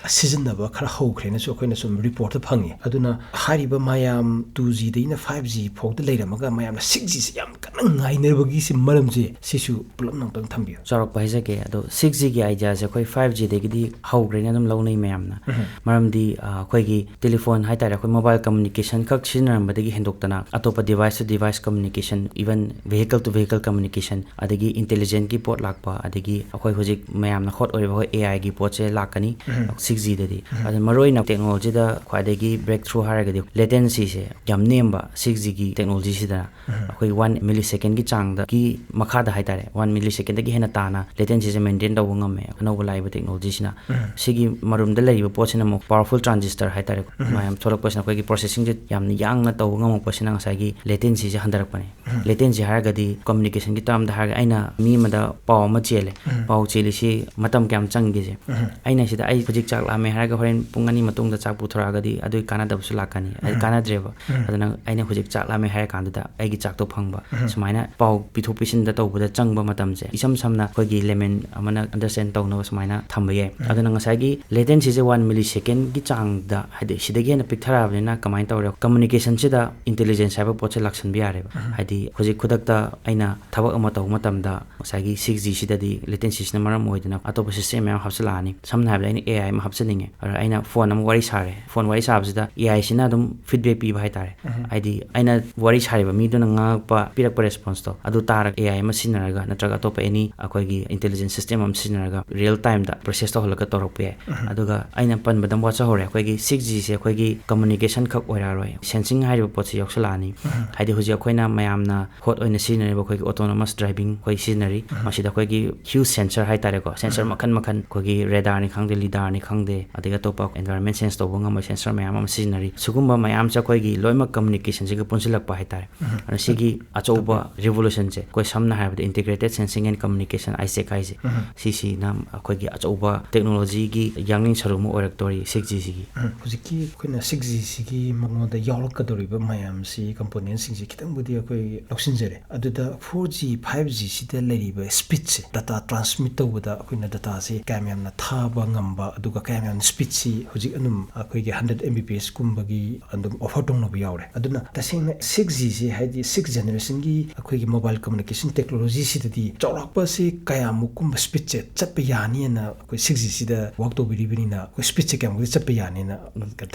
ꯁꯤꯖꯤꯟꯅꯕ ꯈꯔ ꯍꯧꯈ꯭ꯔꯦꯅꯁꯨ ꯑꯩꯈꯣꯏꯅ ꯁꯨꯝ report ꯇ ꯐꯪꯉꯤ꯫ ꯑꯗꯨꯅ ꯍꯥꯏꯔꯤꯕ ꯃꯌꯥꯝ two G ꯗꯒꯤꯅ five G ꯐꯥꯎꯗ ꯂꯩꯔꯝꯃꯒ ꯃꯌꯥꯝꯅ six G ꯁꯦ ꯌꯥꯝ ꯀꯟꯅ ꯉꯥꯏꯅꯕꯒꯤꯁꯤ ꯃꯔꯝꯁꯦ ꯁꯤꯁꯨ ꯄꯨꯂꯞ ꯑꯝꯇꯪ ꯊꯝꯕꯤꯌꯨ꯫ ꯆꯥꯎꯔꯥꯛꯄ ꯍꯥꯏꯖꯒꯦ꯫ ꯑꯗꯣ six G ꯒꯤ idea ꯁꯦ ꯑꯩꯈꯣꯏ five G ꯗꯒꯤꯗꯤ ꯍꯧꯈ꯭ꯔꯦꯅ ꯑꯗꯨꯝ ꯂꯧꯅꯩ ꯃꯌꯥꯝꯅ꯫ ꯃꯔꯝꯗꯤ, ꯑ, ꯑꯩꯈꯣꯏꯒꯤ telephone ꯍꯥꯏꯇꯥꯔꯦ, ꯑꯩꯈꯣꯏ mobile communication ꯈꯛ ꯁꯤꯖꯤꯟꯅꯔꯝꯕꯗꯒꯤ ꯍꯦꯟꯗꯣꯛꯇꯅ ꯑꯇꯣꯞꯄ device to device communication, even vehicle to vehicle communication, ꯑꯗꯒꯤ intelligent ꯀꯤ ꯄꯣꯠ ꯂꯥꯛꯄ, ꯑꯗꯒꯤ ꯑꯩꯈꯣꯏ ꯍꯧꯖꯤꯛ ꯃꯌꯥꯝꯅ hot ꯑꯣꯏꯔꯤꯕ ꯑꯩꯈꯣꯏ A I ꯒꯤ ꯄꯣꯠꯁꯦ ꯂꯥꯛꯀꯅꯤ six G ꯗꯗꯤ꯫ ꯑꯗꯨꯅ ꯃꯔꯨꯑꯣꯏꯅ technology ꯗ ꯈ꯭ꯋꯥꯏꯗꯒꯤ breakthrough ꯍꯥꯏꯔꯒꯗꯤ latency ꯁꯦ ꯌꯥꯝ ꯅꯦꯝꯕ six G ꯒꯤ technology ꯁꯤꯗꯅ꯫ ꯑꯩꯈꯣꯏ one millisecond ꯒꯤ ꯆꯥꯡꯗꯒꯤ ꯃꯈꯥꯗ ꯍꯥꯏꯇꯥꯔꯦ, one millisecond ꯗꯒꯤ ꯍꯦꯟꯅ ꯇꯥꯅ latency ꯁꯦ maintain ꯇꯧꯕ ꯉꯝꯃꯦ ꯑꯅꯧꯕ ꯂꯥꯛꯏꯕ technology ꯁꯤꯅ꯫ ꯁꯤꯒꯤ ꯃꯔꯨꯝꯗ ꯂꯩꯔꯤꯕ ꯄꯣꯠꯁꯤꯅ ꯑꯃꯨꯛ powerful transistor ꯍꯥꯏꯇꯥꯔꯦꯀꯣ, ꯃꯌꯥꯝ ꯊꯣꯛꯂꯛꯄꯁꯤꯅ ꯑꯩꯈꯣꯏꯒꯤ processing ꯁꯦ ꯌꯥꯝꯅ ꯌꯥꯡꯅ ꯇꯧꯕ ꯉꯝꯃꯛꯄꯁꯤꯅ ꯉꯁꯥꯏꯒꯤ latency ꯁꯦ ꯍꯟꯊꯔꯛꯄꯅꯦ꯫ Latency ꯍꯥꯏꯔꯒꯗꯤ communication ꯒꯤ term ꯗ ꯍꯥꯏꯔꯒ ꯑꯩꯅ ꯃꯤ ꯑꯃꯗ ꯄꯥꯎ ꯑꯃ ꯆꯦꯜꯂꯦ, ꯄꯥꯎ ꯆꯦꯜꯂꯤꯁꯤ ꯃꯇꯝ ꯀꯌꯥꯝ ꯆꯪꯒꯦꯁꯦ꯫ ꯑꯩꯅ ꯁꯤꯗ ꯑꯩ ꯍꯧꯖꯤꯛ ꯆꯥꯛ ꯂꯥꯝꯃꯦ ꯍꯥꯏꯔꯒ ꯍꯣꯔꯦꯟ ꯄꯨꯡ ꯑꯅꯤ ꯃꯇꯨꯡꯗ ꯆꯥꯛ ꯄꯨꯊꯣꯔꯛꯑꯒꯗꯤ ꯑꯗꯨꯒꯤ ꯀꯥꯟꯅꯗꯕꯁꯨ ꯂꯥꯛꯀꯅꯤ꯫ ꯑꯩ ꯀꯥꯟꯅꯗ꯭ꯔꯦꯕ꯫ ꯑꯗꯨꯅ ꯑꯩꯅ ꯍꯧꯖꯤꯛ ꯆꯥꯛ ꯂꯥꯝꯃꯦ ꯍꯥꯏꯔ ꯀꯥꯟꯗꯨꯗ ꯑꯩꯒꯤ ꯆꯥꯛꯇꯣ ꯐꯪꯕ, ꯁꯨꯃꯥꯏꯅ ꯄꯥꯎ ꯄꯤꯊꯣꯛ ꯄꯤꯁꯤꯟꯗ ꯇꯧꯕꯗ ꯆꯪꯕ ꯃꯇꯝꯁꯦ ꯏꯁꯝ ꯁꯝꯅ ꯑꯩꯈꯣꯏꯒꯤ layman ꯑꯃꯅ understand ꯇꯧꯅꯕ ꯁꯨꯃꯥꯏꯅ ꯊꯝꯕ ꯌꯥꯏ꯫ ꯑꯗꯨꯅ ꯉꯁꯥꯏꯒꯤ latency ꯁꯦ one millisecond ꯒꯤ ꯆꯥꯡꯗ, ꯍꯥꯏꯗꯤ ꯁꯤꯗꯒꯤ ꯍꯦꯟꯅ ꯄꯤꯛꯊꯔꯛꯑꯕꯅꯤꯅ ꯀꯃꯥꯏꯅ ꯇꯧꯔꯦ? Communication ꯁꯤꯗ intelligence ꯍꯥꯏꯕ ꯄꯣꯠꯁꯦ ꯂꯥꯛꯁꯟꯕ ꯌꯥꯔꯦꯕ꯫ ꯍꯥꯏꯗꯤ ꯍꯧꯖꯤꯛ ꯈꯨꯗꯛꯇ ꯑꯩꯅ ꯊꯕꯛ ꯑꯃ ꯇꯧꯕ ꯃꯇꯝꯗ ꯉꯁꯥꯏꯒꯤ six G ꯁꯤꯗꯗꯤ latency ꯁꯤꯅ ꯃꯔꯝ ꯑꯣꯏꯗꯅ ꯑꯇꯣꯞꯄ system ꯃꯌꯥꯝ ꯍꯥꯞꯆꯤꯜꯂꯛꯑꯅꯤ꯫ ꯁꯝꯅ ꯍꯥꯏꯔꯕꯗ ꯑꯩꯅ A I ꯑꯃ ꯍꯥꯞꯆꯅꯤꯡꯉꯦ, ꯑꯗꯨꯗ ꯑꯩꯅ phone ꯑꯃ ꯋꯥꯔꯤ ꯁꯥꯔꯦ, phone ꯋꯥꯔꯤ ꯁꯥꯕꯁꯤꯗ A I ꯁꯤꯅ ꯑꯗꯨꯝ feedback ꯄꯤꯕ ꯍꯥꯏꯇꯥꯔꯦ꯫ ꯍꯥꯏꯗꯤ ꯑꯩꯅ ꯋꯥꯔꯤ ꯁꯥꯔꯤꯕ ꯃꯤꯗꯨꯅ ꯉꯥꯡꯉꯛꯄ, ꯄꯤꯔꯛꯄ response ꯇꯣ ꯑꯗꯨ ꯇꯥꯔꯒ A I ꯑꯃ ꯁꯤꯖꯤꯟꯅꯔꯒ ꯅꯠꯇ꯭ꯔꯒ ꯑꯇꯣꯞꯄ any ꯑꯩꯈꯣꯏꯒꯤ intelligence system ꯑꯃ ꯁꯤꯖꯤꯟꯅꯔꯒ real time ꯗ process ꯇꯧꯍꯜꯂꯒ ꯇꯧꯔꯛꯄ ꯌꯥꯏ꯫ ꯑꯗꯨꯒ ꯑꯩꯅ ꯄꯟꯕꯗ ꯑꯃ ꯋꯥꯠꯆꯍꯧꯔꯦ, ꯑꯩꯈꯣꯏꯒꯤ six G ꯁꯦ ꯑꯩꯈꯣꯏꯒꯤ communication ꯈꯛ ꯑꯣꯏꯔꯛꯑꯔꯣꯏ, sensing ꯍꯥꯏꯔꯤꯕ ꯄꯣꯠꯁꯤ ꯌꯥꯎꯁꯜꯂꯛꯑꯅꯤ꯫ ꯍꯥꯏꯗꯤ ꯍꯧꯖꯤꯛ ꯑꯩꯈꯣꯏꯅ ꯃꯌꯥꯝꯅ ꯍꯣꯠ ꯑꯣꯏꯅ ꯁꯤꯖꯤꯟꯅꯔꯤꯕ ꯑꯩꯈꯣꯏꯒꯤ autonomous driving ꯑꯩꯈꯣꯏ ꯁꯤꯖꯤꯟꯅꯔꯤ꯫ ꯃꯁꯤꯗ ꯑꯩꯈꯣꯏꯒꯤ huge sensor ꯍꯥꯏꯇꯥꯔꯦꯀꯣ, sensor ꯃꯈꯜ ꯃꯈꯜ, ꯑꯩꯈꯣꯏꯒꯤ radar ꯅꯤ ꯈꯪꯗꯦ, lidar ꯅꯤ ꯈꯪꯗꯦ, ꯑꯗꯒꯤ ꯑꯇꯣꯞꯄ environment sense ꯇꯧꯕ ꯉꯝꯕ sensor ꯃꯌꯥꯝ ꯑꯃ ꯁꯤꯖꯤꯟꯅꯔꯤ꯫ ꯁꯤꯒꯨꯝꯕ ꯃꯌꯥꯝꯁꯦ ꯑꯩꯈꯣꯏꯒꯤ ꯂꯣꯏꯅꯃꯛ communication ꯁꯤꯒ ꯄꯨꯟꯁꯤꯜꯂꯛꯄ ꯍꯥꯏꯇꯥꯔꯦ꯫ ꯑꯗꯨꯅ ꯁꯤꯒꯤ ꯑꯆꯧꯕ revolution ꯁꯦ ꯑꯩꯈꯣꯏ ꯁꯝꯅ ꯍꯥꯏꯔꯕꯗ integrated sensing and communication, ISAC ꯍꯥꯏꯁꯦ, ꯁꯤꯁꯤꯅ ꯑꯩꯈꯣꯏꯒꯤ ꯑꯆꯧꯕ technology ꯒꯤ ꯌꯥꯡꯂꯦꯟ ꯁꯔꯨ ꯑꯃ ꯑꯣꯏꯔꯛꯇꯣꯔꯤ six G ꯁꯤꯒꯤ꯫ ꯍꯧꯖꯤꯛꯀꯤ ꯑꯩꯈꯣꯏꯅ six G ꯁꯤꯒꯤ ꯃꯉꯣꯟꯗ ꯌꯥꯎꯔꯛꯀꯗꯧꯔꯤꯕ ꯃꯌꯥꯝꯁꯤ, component ꯁꯤꯡꯁꯤ ꯈꯤꯇꯪꯕꯨꯗꯤ ꯑꯩꯈꯣꯏ ꯂꯧꯁꯤꯟꯖꯔꯦ꯫ ꯑꯗꯨꯗ four G, five G ꯁꯤꯗ ꯂꯩꯔꯤꯕ speed ꯁꯦ, data transmit ꯇꯧꯕꯗ ꯑꯩꯈꯣꯏꯅ data ꯁꯦ ꯀꯌꯥꯝ ꯌꯥꯝꯅ ꯊꯥꯕ ꯉꯝꯕ, ꯑꯗꯨꯒ ꯀꯌꯥꯝ ꯌꯥꯝꯅ speed ꯁꯤ ꯍꯧꯖꯤꯛ ꯑꯗꯨꯝ ꯑꯩꯈꯣꯏꯒꯤ hundred M B P S ꯀꯨꯝꯕꯒꯤ ꯑꯗꯨꯝ offer ꯇꯧꯅꯕ ꯌꯥꯎꯔꯦ꯫ ꯑꯗꯨꯅ ꯇꯁꯦꯡꯅ six G ꯁꯤ, ꯍꯥꯏꯗꯤ sixth generation ꯒꯤ ꯑꯩꯈꯣꯏꯒꯤ mobile communication technology ꯁꯤꯗꯗꯤ ꯆꯥꯎꯔꯥꯛꯄꯁꯤ ꯀꯌꯥꯃꯨꯛꯀꯨꯝꯕ speed ꯁꯦ ꯆꯠꯄ ꯌꯥꯅꯤꯅ ꯑꯩꯈꯣꯏ six G ꯁꯤꯗ work ꯇꯧꯕꯤꯔꯤꯕꯅꯤꯅ ꯑꯩꯈꯣꯏ speed ꯁꯦ ꯀꯌꯥꯃꯨꯛꯇꯤ ꯆꯠꯄ ꯌꯥꯅꯤꯅ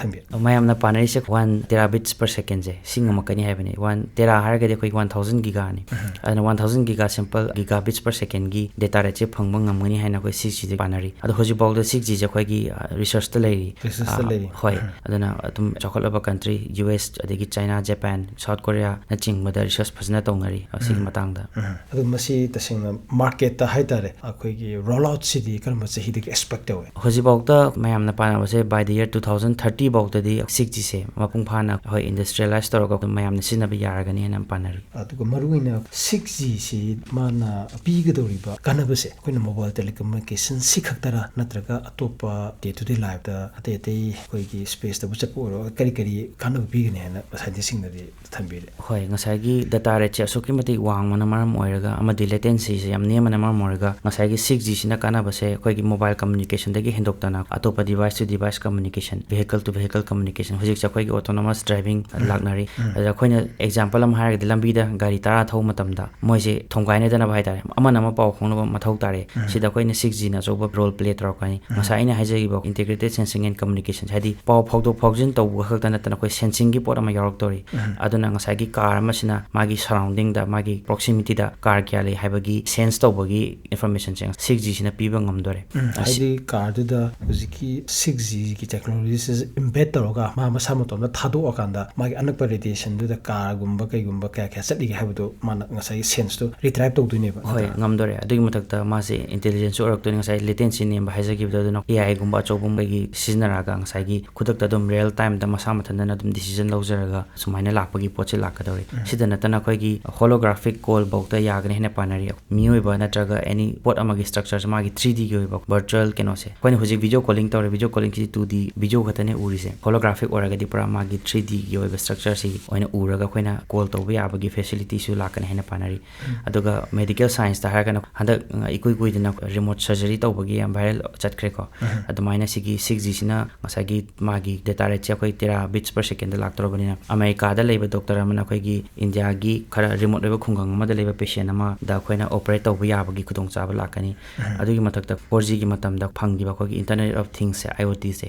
ꯊꯝꯕꯤꯔꯦ? ꯃꯌꯥꯝꯅ ꯄꯥꯅꯔꯤꯁꯦ one terabits per second ꯁꯦ, ꯁꯤ ꯉꯝꯃꯛꯀꯅꯤ ꯍꯥꯏꯕꯅꯤ꯫ One tera ꯍꯥꯏꯔꯒꯗꯤ ꯑꯩꯈꯣꯏ one thousand giga ꯅꯤ꯫ ꯑꯗꯨꯅ one thousand giga simple gigabits per second ꯒꯤ data rate ꯁꯦ ꯐꯪꯕ ꯉꯝꯒꯅꯤ ꯍꯥꯏꯅ ꯑꯩꯈꯣꯏ six G ꯗ ꯄꯥꯅꯔꯤ꯫ ꯑꯗꯣ ꯍꯧꯖꯤꯛꯐꯥꯎꯗ six G ꯁꯦ ꯑꯩꯈꯣꯏꯒꯤ research ꯇ ꯂꯩꯔꯤ꯫ Research ꯇ ꯑ, ꯂꯩꯔꯤ꯫ ꯍꯣꯏ꯫ ꯑꯗꯨꯅ ꯑꯗꯨꯝ ꯆꯥꯎꯈꯠꯂꯕ country, U S, ꯑꯗꯒꯤ China, Japan, South Korea ꯅꯆꯤꯡꯕꯗ research ꯐꯖꯅ ꯇꯧꯅꯔꯤ ꯁꯤꯒꯤ ꯃꯇꯥꯡꯗ꯫ ꯑꯗꯣ ꯃꯁꯤ ꯇꯁꯦꯡꯅ market ꯇ ꯍꯥꯏꯇꯥꯔꯦ, ꯑꯩꯈꯣꯏꯒꯤ roll out ꯁꯤꯗꯤ ꯀꯔꯝꯕ ꯆꯍꯤꯗꯒꯤ expect ꯇꯧꯋꯦ? ꯍꯧꯖꯤꯛꯐꯥꯎꯗ ꯃꯌꯥꯝꯅ ꯄꯥꯅꯕꯁꯦ by the year two thousand thirty ꯐꯥꯎꯗꯗꯤ six G ꯁꯦ ꯃꯄꯨꯡ ꯐꯥꯅ, ꯍꯣꯏ, industrialize ꯇꯧꯔꯒ ꯃꯌꯥꯝꯅ ꯁꯤꯖꯤꯟꯅꯕ ꯌꯥꯔꯒꯅꯤ ꯍꯥꯏꯅ ꯄꯥꯅꯔꯤ꯫ ꯑꯗꯨꯒ ꯃꯔꯨꯑꯣꯏꯅ six G ꯁꯤ ꯃꯥꯅ ꯄꯤꯒꯗꯧꯔꯤꯕ ꯀꯥꯟꯅꯕꯁꯦ ꯑꯩꯈꯣꯏꯅ mobile telecommunication ꯁꯤ ꯈꯛꯇꯔꯥ, ꯅꯠꯇ꯭ꯔꯒ ꯑꯇꯣꯞꯄ day to day life ꯇ ꯑꯇꯩ ꯑꯇꯩ ꯑꯩꯈꯣꯏꯒꯤ space ꯇꯕꯨ ꯆꯠꯄ ꯑꯣꯏꯔꯣ, ꯀꯔꯤ ꯀꯔꯤ ꯀꯥꯟꯅꯕ ꯄꯤꯒꯅꯤ ꯍꯥꯏꯅ scientist ꯁꯤꯡꯅꯗꯤ ꯊꯝꯕꯤꯔꯦ? ꯍꯣꯏ, ꯉꯁꯥꯏꯒꯤ data rate ꯁꯦ ꯑꯁꯨꯛꯀꯤ ꯃꯇꯤꯛ ꯋꯥꯡꯕꯅ ꯃꯔꯝ ꯑꯣꯏꯔꯒ ꯑꯃꯗꯤ latency ꯁꯦ ꯌꯥꯝ ꯅꯦꯝꯕꯅ ꯃꯔꯝ ꯑꯣꯏꯔꯒ ꯉꯁꯥꯏꯒꯤ six G ꯁꯤꯅ ꯀꯥꯟꯅꯕꯁꯦ ꯑꯩꯈꯣꯏꯒꯤ mobile communication ꯗꯒꯤ ꯍꯦꯟꯗꯣꯛꯇꯅ ꯑꯇꯣꯞꯄ device to device communication, vehicle to vehicle communication, ꯍꯧꯖꯤꯛꯁꯦ ꯑꯩꯈꯣꯏꯒꯤ autonomous driving ꯂꯥꯛꯅꯔꯤ꯫ ꯑꯗ ꯑꯩꯈꯣꯏꯅ example ꯑꯃ ꯍꯥꯏꯔꯒꯗꯤ ꯂꯝꯕꯤꯗ ꯒꯥꯔꯤ ꯇꯔꯥ ꯊꯧꯕ ꯃꯇꯝꯗ ꯃꯣꯏꯁꯦ ꯊꯣꯡꯒꯥꯏꯅꯗꯅꯕ ꯍꯥꯏꯇꯥꯔꯦ, ꯑꯃꯅ ꯑꯃ ꯄꯥꯎ ꯐꯥꯎꯅꯕ ꯃꯊꯧ ꯇꯥꯔꯦ꯫ ꯁꯤꯗ ꯑꯩꯈꯣꯏꯅ six G ꯅ ꯑꯆꯧꯕ role play ꯇꯧꯔꯛꯀꯅꯤ꯫ ꯉꯁꯥꯏ ꯑꯩꯅ ꯍꯥꯏꯖꯈꯤꯕ integrated sensing and communication ꯍꯥꯏꯗꯤ ꯄꯥꯎ ꯐꯥꯎꯗꯣꯛ ꯐꯥꯎꯖꯤꯟ ꯇꯧꯕ ꯈꯛꯇ ꯅꯠꯇꯅ ꯑꯩꯈꯣꯏ sensing ꯒꯤ ꯄꯣꯠ ꯑꯃ ꯌꯥꯎꯔꯛꯇꯧꯔꯤ꯫ ꯑꯗꯨꯅ ꯉꯁꯥꯏꯒꯤ car ꯑꯃꯁꯤꯅ ꯃꯥꯒꯤ surrounding ꯗ, ꯃꯥꯒꯤ proximity ꯗ car ꯀꯌꯥ ꯂꯩ ꯍꯥꯏꯕꯒꯤ sense ꯇꯧꯕꯒꯤ information ꯁꯦ six G ꯁꯤꯅ ꯄꯤꯕ ꯉꯝꯗꯣꯔꯦ꯫ ꯑꯁꯤ- ꯍꯥꯏꯗꯤ car ꯗꯨꯗ ꯍꯧꯖꯤꯛꯀꯤ six G ꯒꯤ technology ꯁꯤ embed ꯇꯧꯔꯒ ꯃꯥ ꯃꯁꯥ ꯃꯇꯣꯝꯇ ꯊꯥꯗꯣꯛꯑꯀꯥꯟꯗ ꯃꯥꯒꯤ ꯑꯅꯛꯄ radiation ꯗꯨꯗ car ꯒꯨꯝꯕ ꯀꯩꯒꯨꯝꯕ ꯀꯌꯥ ꯀꯌꯥ ꯆꯠꯂꯤꯒꯦ ꯍꯥꯏꯕꯗꯣ ꯃꯥꯅ ꯉꯁꯥꯏꯒꯤ sense ꯇꯣ retrieve ꯇꯧꯗꯣꯏꯅꯦꯕ, ꯍꯣꯏ, ꯅꯠꯇ꯭ꯔꯥ? ꯉꯝꯗꯣꯔꯦ꯫ ꯑꯗꯨꯒꯤ ꯃꯊꯛꯇ ꯃꯥꯁꯦ intelligence ꯁꯨ ꯑꯣꯏꯔꯛꯇꯣꯏꯅꯤ꯫ ꯉꯁꯥꯏ latency ꯅꯦꯝꯕ ꯍꯥꯏꯖꯈꯤꯕꯗꯣ ꯑꯗꯨꯅ A I ꯒꯨꯝꯕ ꯑꯆꯧꯕ ꯑꯃꯒꯤ ꯁꯤꯖꯤꯟꯅꯔꯒ ꯉꯁꯥꯏꯒꯤ ꯈꯨꯗꯛꯇ ꯑꯗꯨꯝ real time ꯗ ꯃꯁꯥ ꯃꯊꯟꯇꯅ ꯑꯗꯨꯝ decision ꯂꯧꯖꯔꯒ ꯁꯨꯃꯥꯏꯅ ꯂꯥꯛꯄꯒꯤ ꯄꯣꯠꯁꯦ ꯂꯥꯛꯀꯗꯧꯔꯤ꯫ ꯁꯤꯗ ꯅꯠꯇꯅ ꯑꯩꯈꯣꯏꯒꯤ holographic call ꯐꯥꯎꯗ ꯌꯥꯒꯅꯤ ꯍꯥꯏꯅ ꯄꯥꯅꯔꯤ꯫ ꯃꯤꯑꯣꯏꯕ ꯅꯠꯇ꯭ꯔꯒ any ꯄꯣꯠ ꯑꯃꯒꯤ structure ꯁꯦ ꯃꯥꯒꯤ three D ꯒꯤ ꯑꯣꯏꯕ virtual ꯀꯩꯅꯣꯁꯦ, ꯑꯩꯈꯣꯏꯅ ꯍꯧꯖꯤꯛ video calling ꯇꯧꯔꯦ, video calling ꯁꯤꯗꯤ two D video ꯈꯛꯇꯅꯦ ꯎꯔꯤꯁꯦ꯫ Holographic ꯑꯣꯏꯔꯒꯗꯤ ꯄꯨꯔꯥ ꯃꯥꯒꯤ three D ꯒꯤ ꯑꯣꯏꯕ structure ꯁꯤ ꯑꯣꯏꯅ ꯎꯔꯒ ꯑꯩꯈꯣꯏꯅ call ꯇꯧꯕ ꯌꯥꯕꯒꯤ facility ꯁꯨ ꯂꯥꯛꯀꯅꯤ ꯍꯥꯏꯅ ꯄꯥꯅꯔꯤ꯫ ꯑꯗꯨꯒ medical science ꯇ ꯍꯥꯏꯔꯒꯅ ꯍꯟꯗꯛ, ꯑ, ꯏꯀꯨꯏ ꯀꯨꯏꯗꯅ remote surgery ꯇꯧꯕꯒꯤ ꯌꯥꯝ viral ꯆꯠꯈ꯭ꯔꯦꯀꯣ꯫ ꯑꯗꯨꯃꯥꯏꯅ ꯁꯤꯒꯤ six G ꯁꯤꯅ ꯉꯁꯥꯏꯒꯤ ꯃꯥꯒꯤ data rate ꯁꯦ ꯑꯩꯈꯣꯏ terabits per second ꯗ ꯂꯥꯛꯇꯧꯔꯕꯅꯤꯅ, ꯑꯃꯦꯔꯤꯀꯥꯗ ꯂꯩꯕ doctor ꯑꯃꯅ ꯑꯩꯈꯣꯏꯒꯤ ꯏꯟꯗꯤꯌꯥꯒꯤ ꯈꯔ ꯔꯤꯃꯣꯠ ꯑꯣꯏꯕ ꯈꯨꯡꯒꯪ ꯑꯃꯗ ꯂꯩꯕ ꯄꯦꯁꯦꯟ ꯑꯃꯗ ꯑꯩꯈꯣꯏꯅ ꯑꯣꯄꯔꯦꯠ ꯇꯧꯕ ꯌꯥꯕꯒꯤ ꯈꯨꯗꯣꯡꯆꯥꯕ ꯂꯥꯛꯀꯅꯤ꯫ ꯑꯗꯨꯒꯤ ꯃꯊꯛꯇ ꯐꯣꯔ ꯖꯤꯒꯤ ꯃꯇꯝꯗ ꯐꯪꯈꯤꯕ ꯑꯩꯈꯣꯏꯒꯤ Internet of Thingsꯁꯦ, IoTꯁꯦ,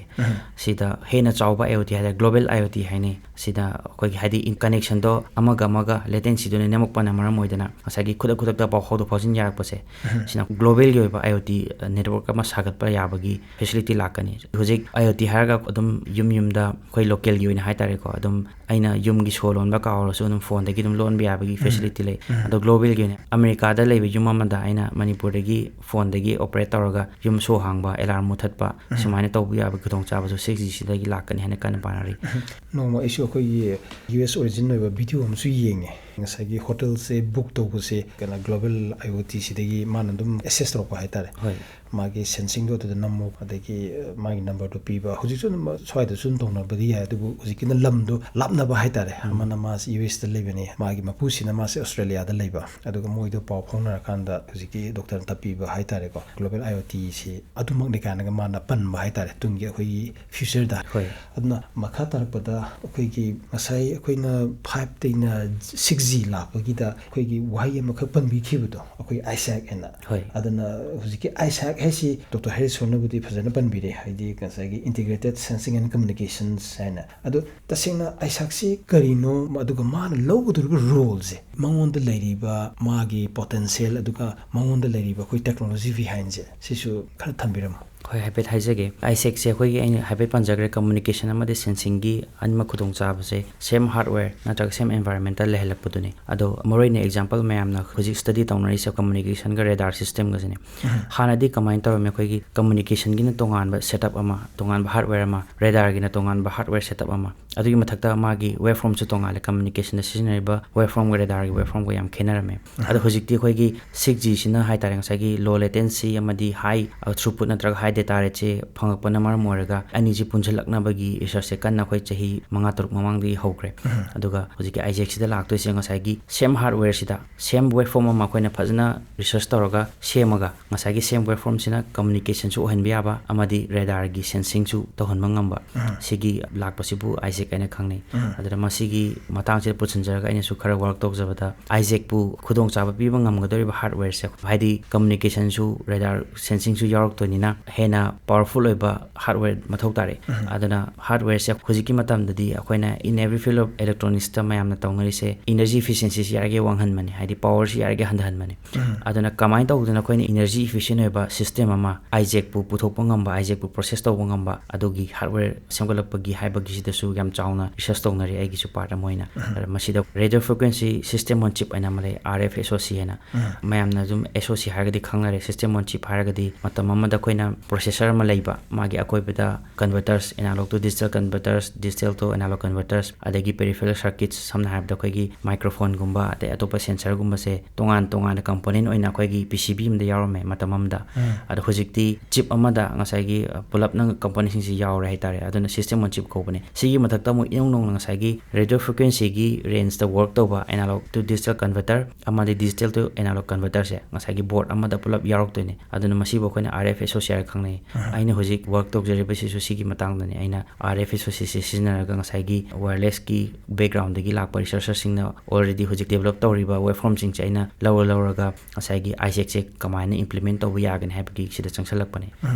ꯁꯤꯗ ꯍꯦꯟꯅ ꯆꯥꯎꯕ IoT ꯍꯥꯏꯇꯥꯔꯦ, ꯒ꯭ꯂꯣꯕꯦꯜ IoT ꯍꯥꯏꯅꯩ꯫ ꯁꯤꯗ ꯑꯩꯈꯣꯏꯒꯤ ꯍꯥꯏꯗꯤ ꯏꯟ-, ꯀꯅꯦꯛꯁꯟꯗꯣ ꯑꯃꯒ ꯑꯃꯒ ꯂꯦꯇꯦꯟꯁꯤꯗꯨꯅ ꯅꯦꯝꯃꯛꯄꯅ ꯃꯔꯝ ꯑꯣꯏꯗꯅ ꯉꯁꯥꯏꯒꯤ ꯈꯨꯗꯛ ꯈꯨꯗꯛꯇ ꯄꯥꯎ ꯐꯥꯎꯗꯣꯛ ꯐꯥꯎꯖꯤꯟ ꯌꯥꯔꯛꯄꯁꯦ, ꯁꯤꯅ ꯒ꯭ꯂꯣꯕꯦꯜꯒꯤ ꯑꯣꯏꯕ IoT ꯅꯦꯠꯋꯔꯛ ꯑꯃ ꯁꯥꯒꯠꯄ ꯌꯥꯕꯒꯤ ꯐꯦꯁꯤꯂꯤꯇꯤ ꯂꯥꯛꯀꯅꯤ꯫ ꯍꯧꯖꯤꯛ IoT ꯍꯥꯏꯔꯒ ꯑꯗꯨꯝ ꯌꯨꯝ ꯌꯨꯝꯗ ꯑꯩꯈꯣꯏ ꯂꯣꯀꯦꯜꯒꯤ ꯑꯣꯏꯅ ꯍꯥꯏꯇꯥꯔꯦꯀꯣ, ꯑꯗꯨꯝ ꯑꯩꯅ ꯌꯨꯝꯒꯤ ꯁꯣ ꯂꯣꯟꯕ ꯀꯥꯎꯔꯁꯨ ꯑꯗꯨꯝ ꯐꯣꯟꯗꯒꯤ ꯑꯗꯨꯝ ꯂꯣꯟꯕ ꯌꯥꯕꯒꯤ ꯐꯦꯁꯤꯂꯤꯇꯤ ꯂꯩ꯫ ꯑꯗꯣ ꯒ꯭ꯂꯣꯕꯦꯜꯒꯤ ꯑꯣꯏꯅ ꯑꯃꯦꯔꯤꯀꯥꯗ ꯂꯩꯕ ꯌꯨꯝ ꯑꯃꯗ ꯑꯩꯅ ꯃꯅꯤꯄꯨꯔꯗꯒꯤ ꯐꯣꯟꯗꯒꯤ ꯑꯣꯄꯔꯦꯠ ꯇꯧꯔꯒ ꯌꯨꯝ ꯁꯣ ꯍꯥꯡꯕ, ꯑꯦꯂꯥꯔꯝ ꯃꯨꯊꯠꯄ, ꯁꯨꯃꯥꯏꯅ ꯇꯧꯕ ꯌꯥꯕꯒꯤ ꯈꯨꯗꯣꯡꯆꯥꯕꯁꯨ ꯁꯤꯛꯁ ꯖꯤꯁꯤꯗꯒꯤ ꯂꯥꯛꯀꯅꯤ ꯍꯥꯏꯅ ꯀꯟꯅ ꯄꯥꯅꯔꯤ꯫ ꯅꯣꯡꯃ ꯑꯩꯁꯨ ꯑꯩꯈꯣꯏꯒꯤ ꯌꯨ ꯑꯦꯁ ꯑꯣꯔꯤꯖꯤꯟ ꯑꯣꯏꯕ ꯚꯤꯗꯤꯑꯣ ꯑꯃꯁꯨ ꯌꯦꯡꯉꯦ꯫ ꯉꯁꯥꯏꯒꯤ ꯍꯣꯇꯦꯜꯁꯦ ꯕꯨꯛ ꯇꯧꯕꯁꯦ ꯀꯩꯅꯣ ꯒ꯭ꯂꯣꯕꯦꯜ IoT ꯁꯤꯗꯒꯤ ꯃꯥꯅ ꯑꯗꯨꯝ ꯑꯦꯁꯦꯁ ꯇꯧꯔꯛꯄ ꯍꯥꯏꯇꯥꯔꯦ꯫ ꯍꯣꯏ꯫ ꯃꯥꯒꯤ ꯁꯦꯟꯁꯤꯡꯗꯣ ꯑꯗꯨꯗ ꯅꯝꯃꯣ, ꯑꯗꯒꯤ, ꯑ, ꯃꯥꯒꯤ ꯅꯝꯕꯔꯗꯣ ꯄꯤꯕ꯫ ꯍꯧꯖꯤꯛꯁꯨ ꯑꯗꯨꯝ ꯁ꯭ꯋꯥꯏꯗꯁꯨ ꯑꯗꯨꯝ ꯇꯧꯅꯕꯗꯤ ꯌꯥꯏ, ꯑꯗꯨꯕꯨ ꯍꯧꯖꯤꯛꯀꯤꯅ ꯂꯝꯗꯣ ꯂꯥꯞꯅꯕ ꯍꯥꯏꯇꯥꯔꯦ꯫ ꯑꯃꯅ ꯃꯥꯁꯤ ꯌꯨ ꯑꯦꯁꯇ ꯂꯩꯕꯅꯤ, ꯃꯥꯒꯤ ꯃꯄꯨꯁꯤꯅ ꯃꯥꯁꯤ ꯑꯣꯁꯇ꯭ꯔꯦꯂꯤꯌꯥꯗ ꯂꯩꯕ, ꯑꯗꯨꯒ ꯃꯣꯏꯗꯣ ꯄꯥꯎ ꯐꯥꯎꯅꯔꯀꯥꯟꯗ ꯍꯧꯖꯤꯛꯀꯤ ꯗꯣꯛꯇꯔꯅ ꯇꯥꯛꯄꯤꯕ ꯍꯥꯏꯇꯥꯔꯦꯀꯣ, ꯒ꯭ꯂꯣꯕꯦꯜ IoT ꯁꯤ ꯑꯗꯨꯃꯛꯅꯤ ꯀꯥꯏꯅꯒ ꯃꯥꯅ ꯄꯟꯕ ꯍꯥꯏꯇꯥꯔꯦ, ꯇꯨꯡꯒꯤ ꯑꯩꯈꯣꯏꯒꯤ ꯐ꯭ꯌꯨꯆꯔꯗ꯫ ꯍꯣꯏ꯫ ꯑꯗꯨꯅ ꯃꯈꯥ ꯇꯥꯔꯛꯄꯗ ꯑꯩꯈꯣꯏꯒꯤ ꯉꯁꯥꯏ ꯑꯩꯈꯣꯏꯅ ꯐꯥꯏꯚꯇꯩꯅ ꯁꯤꯛꯁ ꯖꯤ ꯂꯥꯛꯄꯒꯤꯗ ꯑꯩꯈꯣꯏꯒꯤ ꯋꯥꯍꯩ ꯑꯃꯈꯛ ꯄꯟꯕꯤꯈꯤꯕꯗꯣ, ꯑꯩꯈꯣꯏ ISAC ꯍꯥꯏꯅ꯫ ꯍꯣꯏ꯫ ꯑꯗꯨꯅ ꯍꯧꯖꯤꯛꯀꯤ ISAC ꯍꯥꯏꯁꯤ ꯗꯣꯛꯇꯔ ꯍꯔꯤꯁꯣꯔꯅꯕꯨꯗꯤ ꯐꯖꯅ ꯄꯟꯕꯤꯔꯦ, ꯍꯥꯏꯗꯤ ꯉꯁꯥꯏꯒꯤ Integrated Sensing and Communications ꯍꯥꯏꯅ꯫ ꯑꯗꯣ ꯇꯁꯦꯡꯅ ISACꯁꯤ ꯀꯔꯤꯅꯣ, ꯑꯗꯨꯒ ꯃꯥꯅ ꯂꯧꯒꯗꯧꯔꯤꯕ ꯔꯣꯜꯁꯦ, ꯃꯉꯣꯟꯗ ꯂꯩꯔꯤꯕ ꯃꯥꯒꯤ ꯄꯣꯇꯦꯟꯁꯤꯌꯦꯜ, ꯑꯗꯨꯒ ꯃꯉꯣꯟꯗ ꯂꯩꯔꯤꯕ ꯑꯩꯈꯣꯏ ꯇꯦꯛꯅꯣꯂꯣꯖꯤ ꯕꯤꯍꯥꯏꯟꯁꯦ, ꯁꯤꯁꯨ ꯈꯔ ꯊꯝꯕꯤꯔꯝꯃꯣ꯫ ꯍꯣꯏ, ꯍꯥꯏꯐꯦꯠ ꯍꯥꯏꯖꯒꯦ꯫ ISACꯁꯦ ꯑꯩꯈꯣꯏꯒꯤ, ꯑꯩꯅ ꯍꯥꯏꯐꯦꯠ ꯄꯟꯖꯈ꯭ꯔꯦ, ꯀꯝꯃꯨꯅꯤꯀꯦꯁꯟ ꯑꯃꯗꯤ ꯁꯦꯟꯁꯤꯡꯒꯤ ꯑꯅꯤꯃꯛ ꯈꯨꯗꯣꯡꯆꯥꯕꯁꯦ ꯁꯦꯝ ꯍꯥꯔꯗꯋꯦꯌꯔ ꯅꯠꯇ꯭ꯔꯒ ꯁꯦꯝ ꯑꯦꯟꯚꯥꯏꯔꯣꯟꯃꯦꯟꯇ ꯂꯩꯍꯜꯂꯛꯄꯗꯨꯅꯤ꯫ ꯑꯗꯣ ꯃꯔꯨꯑꯣꯏꯅ ꯑꯦꯛꯖꯥꯝꯄꯜ ꯃꯌꯥꯝꯅ ꯍꯧꯖꯤꯛ ꯁ꯭ꯇꯗꯤ ꯇꯧꯅꯔꯤꯁꯦ ꯀꯝꯃꯨꯅꯤꯀꯦꯁꯟꯒ ꯔꯦꯗꯥꯔ ꯁꯤꯁꯇꯦꯝꯒꯁꯤꯅꯦ꯫ ꯍꯥꯟꯅꯗꯤ ꯀꯃꯥꯏꯅ ꯇꯧꯔꯝꯃꯤ? ꯑꯩꯈꯣꯏꯒꯤ ꯀꯝꯃꯨꯅꯤꯀꯦꯁꯟꯒꯤꯅ ꯇꯣꯉꯥꯟꯕ ꯁꯦꯠꯑꯞ ꯑꯃ, ꯇꯣꯉꯥꯟꯕ ꯍꯥꯔꯗꯋꯦꯌꯔ ꯑꯃ, ꯔꯦꯗꯥꯔꯒꯤꯅ ꯇꯣꯉꯥꯟꯕ ꯍꯥꯔꯗꯋꯦꯌꯔ ꯁꯦꯠꯑꯞ ꯑꯃ, ꯑꯗꯨꯒꯤ ꯃꯊꯛꯇ ꯃꯥꯒꯤ ꯋꯦꯕ ꯐꯣꯔꯝꯁꯨ ꯇꯣꯉꯥꯜꯂꯦ꯫ ꯀꯝꯃꯨꯅꯤꯀꯦꯁꯟꯗ ꯁꯤꯖꯤꯟꯅꯔꯤꯕ ꯋꯦꯕ ꯐꯣꯔꯝꯒ ꯔꯦꯗꯥꯔꯒꯤ ꯋꯦꯕ ꯐꯣꯔꯝꯒ ꯌꯥꯝ ꯈꯦꯠꯅꯔꯝꯃꯦ꯫ ꯑꯗꯣ ꯍꯧꯖꯤꯛꯇꯤ ꯑꯩꯈꯣꯏꯒꯤ ꯁꯤꯛꯁ ꯖꯤꯁꯤꯅ ꯍꯥꯏꯇꯥꯔꯦ, ꯉꯁꯥꯏꯒꯤ ꯂꯣ ꯂꯦꯇꯦꯟꯁꯤ ꯑꯃꯗꯤ ꯍꯥꯏ ꯊ꯭ꯔꯨꯄꯨꯠ ꯅꯠꯇ꯭ꯔꯒ ꯍꯥꯏ ꯗꯦꯇꯥ ꯔꯦꯠꯁꯦ ꯐꯪꯉꯛꯄꯅ ꯃꯔꯝ ꯑꯣꯏꯔꯒ ꯑꯅꯤꯁꯤ ꯄꯨꯟꯁꯤꯜꯂꯛꯅꯕꯒꯤ ꯔꯤꯁꯔꯁꯁꯦ ꯀꯟꯅ ꯑꯩꯈꯣꯏ ꯆꯍꯤ ꯃꯉꯥ ꯇꯔꯨꯛ ꯃꯃꯥꯡꯗꯒꯤ ꯍꯧꯈ꯭ꯔꯦ꯫ ꯑꯗꯨꯒ ꯍꯧꯖꯤꯛꯀꯤ ꯑꯥꯏꯖꯦꯛꯁꯤꯗ ꯂꯥꯛꯇꯣꯏꯁꯦ ꯉꯁꯥꯏꯒꯤ ꯁꯦꯝ ꯍꯥꯔꯗꯋꯦꯌꯔꯁꯤꯗ, ꯁꯦꯝ ꯋꯦꯕ ꯐꯣꯔꯝ ꯑꯃ ꯑꯩꯈꯣꯏꯅ ꯐꯖꯅ ꯔꯤꯁꯔꯁ ꯇꯧꯔꯒ ꯁꯦꯝꯃꯒ, ꯉꯁꯥꯏꯒꯤ ꯁꯦꯝ ꯋꯦꯕ ꯐꯣꯔꯝꯁꯤꯅ ꯀꯝꯃꯨꯅꯤꯀꯦꯁꯟꯁꯨ ꯑꯣꯏꯍꯟꯕ ꯌꯥꯕ ꯑꯃꯗꯤ ꯔꯦꯗꯥꯔꯒꯤ ꯁꯦꯟꯁꯤꯡꯁꯨ ꯇꯧꯍꯟꯕ ꯉꯝꯕ, ꯁꯤꯒꯤ ꯂꯥꯛꯄꯁꯤꯕꯨ ꯑꯥꯏꯖꯦꯛ ꯍꯥꯏꯅ ꯈꯪꯅꯩ꯫ ꯑꯗꯨꯅ ꯃꯁꯤꯒꯤ ꯃꯇꯥꯡꯁꯤꯗ ꯄꯨꯁꯤꯟꯖꯔꯒ ꯑꯩꯅꯁꯨ ꯈꯔ ꯋꯥꯔꯛ ꯇꯧꯖꯕꯗ, ꯑꯥꯏꯖꯦꯛꯄꯨ ꯈꯨꯗꯣꯡꯆꯥꯕ ꯄꯤꯕ ꯉꯝꯒꯗꯧꯔꯤꯕ ꯍꯥꯔꯗꯋꯦꯌꯔꯁꯦ, ꯍꯥꯏꯗꯤ ꯀꯝꯃꯨꯅꯤꯀꯦꯁꯟꯁꯨ, ꯔꯦꯗꯥꯔ ꯁꯦꯟꯁꯤꯡꯁꯨ ꯌꯥꯎꯔꯛꯇꯣꯏꯅꯤꯅ, ꯍꯦꯟꯅ ꯄꯥꯋꯔꯐꯨꯜ ꯑꯣꯏꯕ ꯍꯥꯔꯗꯋꯦꯌꯔ ꯃꯊꯧ ꯇꯥꯔꯛꯑꯦ꯫ ꯑꯗꯨꯅ ꯍꯥꯔꯗꯋꯦꯌꯔꯁꯦ ꯍꯧꯖꯤꯛꯀꯤ ꯃꯇꯝꯗꯗꯤ ꯑꯩꯈꯣꯏꯅ in every field of electronicsꯇ ꯃꯌꯥꯝꯅ ꯇꯧꯅꯔꯤꯁꯦ, ꯏꯅꯔꯖꯤ ꯏꯐꯤꯁꯤꯌꯦꯟꯁꯤꯁꯤ ꯌꯥꯔꯤꯒꯩ ꯋꯥꯡꯍꯟꯕꯅꯤ, ꯍꯥꯏꯗꯤ ꯄꯥꯋꯔꯁꯤ ꯌꯥꯔꯤꯒꯩ ꯍꯟꯊꯍꯟꯕꯅꯤ꯫ ꯑꯗꯨꯅ ꯀꯃꯥꯏꯅ ꯇꯧꯗꯅ ꯑꯩꯈꯣꯏꯅ ꯏꯅꯔꯖꯤ ꯏꯐꯤꯁꯤꯌꯦꯟ ꯑꯣꯏꯕ ꯁꯤꯁꯇꯦꯝ ꯑꯃ, ꯑꯥꯏꯖꯦꯛꯄꯨ ꯄꯨꯊꯣꯛꯄ ꯉꯝꯕ, ꯑꯥꯏꯖꯦꯛꯄꯨ ꯄ꯭ꯔꯣꯁꯦꯁ ꯇꯧꯕ ꯉꯝꯕ, ꯑꯗꯨꯒꯤ ꯍꯥꯔꯗꯋꯦꯌꯔ ꯁꯦꯝꯒꯠꯂꯛꯄꯒꯤ ꯍꯥꯏꯕꯒꯤꯁꯤꯗꯁꯨ ꯌꯥꯝ ꯆꯥꯎꯅ ꯔꯤꯁꯔꯁ ꯇꯧꯅꯔꯤ ꯑꯩꯒꯤꯁꯨ ꯄꯥꯔꯠ ꯑꯃ ꯑꯣꯏꯅ꯫ ꯑꯗ ꯃꯁꯤꯗ ꯔꯦꯗꯤꯑꯣ ꯐ꯭ꯔꯤꯀ꯭ꯋꯦꯟꯁꯤ ꯁꯤꯁꯇꯦꯝ ꯑꯣꯟ ꯆꯤꯞ ꯍꯥꯏꯅ ꯑꯃ ꯂꯩ, ꯑꯥꯔ ꯑꯦꯐ ꯑꯦꯁ ꯑꯣ ꯁꯤ ꯍꯥꯏꯅ꯫ ꯃꯌꯥꯝꯅ ꯑꯗꯨꯝ ꯑꯦꯁ ꯑꯣ ꯁꯤ ꯍꯥꯏꯔꯒꯗꯤ ꯈꯪꯅꯔꯦ꯫ ꯁꯤꯁꯇꯦꯝ ꯑꯣꯟ ꯆꯤꯞ ꯍꯥꯏꯔꯒꯗꯤ ꯃꯇꯝ ꯑꯃꯗ ꯑꯩꯈꯣꯏꯅ ꯄ꯭ꯔꯣꯁꯦꯁꯔ ꯑꯃ ꯂꯩꯕ, ꯃꯥꯒꯤ ꯑꯀꯣꯏꯕꯗ converters, analog to digital converters, digital to analog converters, ꯑꯗꯒꯤ peripheral circuits, ꯁꯝꯅ ꯍꯥꯏꯔꯕꯗ ꯑꯩꯈꯣꯏꯒꯤ ꯃꯥꯏꯀ꯭ꯔꯣꯐꯣꯟꯒꯨꯝꯕ, ꯑꯗꯩ ꯑꯇꯣꯞꯄ ꯁꯦꯟꯁꯔꯒꯨꯝꯕꯁꯦ ꯇꯣꯉꯥꯟ ꯇꯣꯉꯥꯟꯅ ꯀꯝꯄꯣꯅꯦꯟ ꯑꯣꯏꯅ ꯑꯩꯈꯣꯏꯒꯤ ꯄꯤ ꯁꯤ ꯕꯤ ꯑꯃꯗ ꯌꯥꯎꯔꯝꯃꯦ ꯃꯇꯝ ꯑꯃꯗ꯫ ꯑꯗꯣ ꯍꯧꯖꯤꯛꯇꯤ ꯆꯤꯞ ꯑꯃꯗ ꯉꯁꯥꯏꯒꯤ, ꯑ, ꯄꯨꯂꯞꯅ ꯀꯝꯄꯣꯅꯦꯟꯁꯤꯡꯁꯤ ꯌꯥꯎꯔꯦ ꯍꯥꯏꯇꯥꯔꯦ꯫ ꯑꯗꯨꯅ ꯁꯤꯁꯇꯦꯝ ꯑꯣꯟ ꯆꯤꯞ ꯀꯧꯕꯅꯦ꯫ ꯁꯤꯒꯤ ꯃꯊꯛꯇ ꯑꯃꯨꯛ ꯏꯅꯧ ꯅꯧꯅ ꯉꯁꯥꯏꯒꯤ ꯔꯦꯗꯤꯑꯣ ꯐ꯭ꯔꯤꯀ꯭ꯋꯦꯟꯁꯤꯒꯤ ꯔꯦꯟꯖꯇ ꯋꯥꯔꯛ ꯇꯧꯕ analog to digital converter ꯑꯃꯗꯤ digital to analog converterꯁꯦ ꯉꯁꯥꯏꯒꯤ ꯕꯣꯔꯗ ꯑꯃꯗ ꯄꯨꯂꯞ ꯌꯥꯎꯔꯛꯇꯣꯏꯅꯦ꯫ ꯑꯗꯨꯅ ꯃꯁꯤꯕꯨ ꯑꯩꯈꯣꯏꯅ ꯑꯥꯔ ꯑꯦꯐ ꯑꯦꯁ ꯑꯣ ꯁꯤ ꯍꯥꯏꯔ ꯈꯪꯅꯩ꯫ ꯑꯩꯅ ꯍꯧꯖꯤꯛ ꯋꯥꯔꯛ ꯇꯧꯖꯔꯤꯕꯁꯤꯁꯨ ꯁꯤꯒꯤ ꯃꯇꯥꯡꯗꯅꯦ꯫ ꯑꯩꯅ ꯑꯥꯔ ꯑꯦꯐ ꯑꯦꯁ ꯑꯣ ꯁꯤꯁꯦ ꯁꯤꯖꯤꯟꯅꯔꯒ ꯉꯁꯥꯏꯒꯤ ꯋꯥꯌꯔꯂꯦꯁꯀꯤ ꯕꯦꯛꯒ꯭ꯔꯥꯎꯟꯗꯒꯤ ꯂꯥꯛꯄ ꯔꯤꯁꯔꯆꯔꯁꯤꯡꯅ already ꯍꯧꯖꯤꯛ ꯗꯦꯕꯂꯞ ꯇꯧꯔꯤꯕ ꯋꯦꯕ ꯐꯣꯔꯝꯁꯤꯡꯁꯦ ꯑꯩꯅ ꯂꯧꯔ ꯂꯧꯔꯒ ꯉꯁꯥꯏꯒꯤ ꯑꯥꯏꯖꯦꯛꯁꯦ ꯀꯃꯥꯏꯅ ꯏꯝꯄ꯭ꯂꯤꯃꯦꯟ ꯇꯧꯕ ꯌꯥꯒꯅꯤ ꯍꯥꯏꯕꯒꯤ ꯁꯤꯗ ꯆꯪꯁꯜꯂꯛꯄꯅꯦ꯫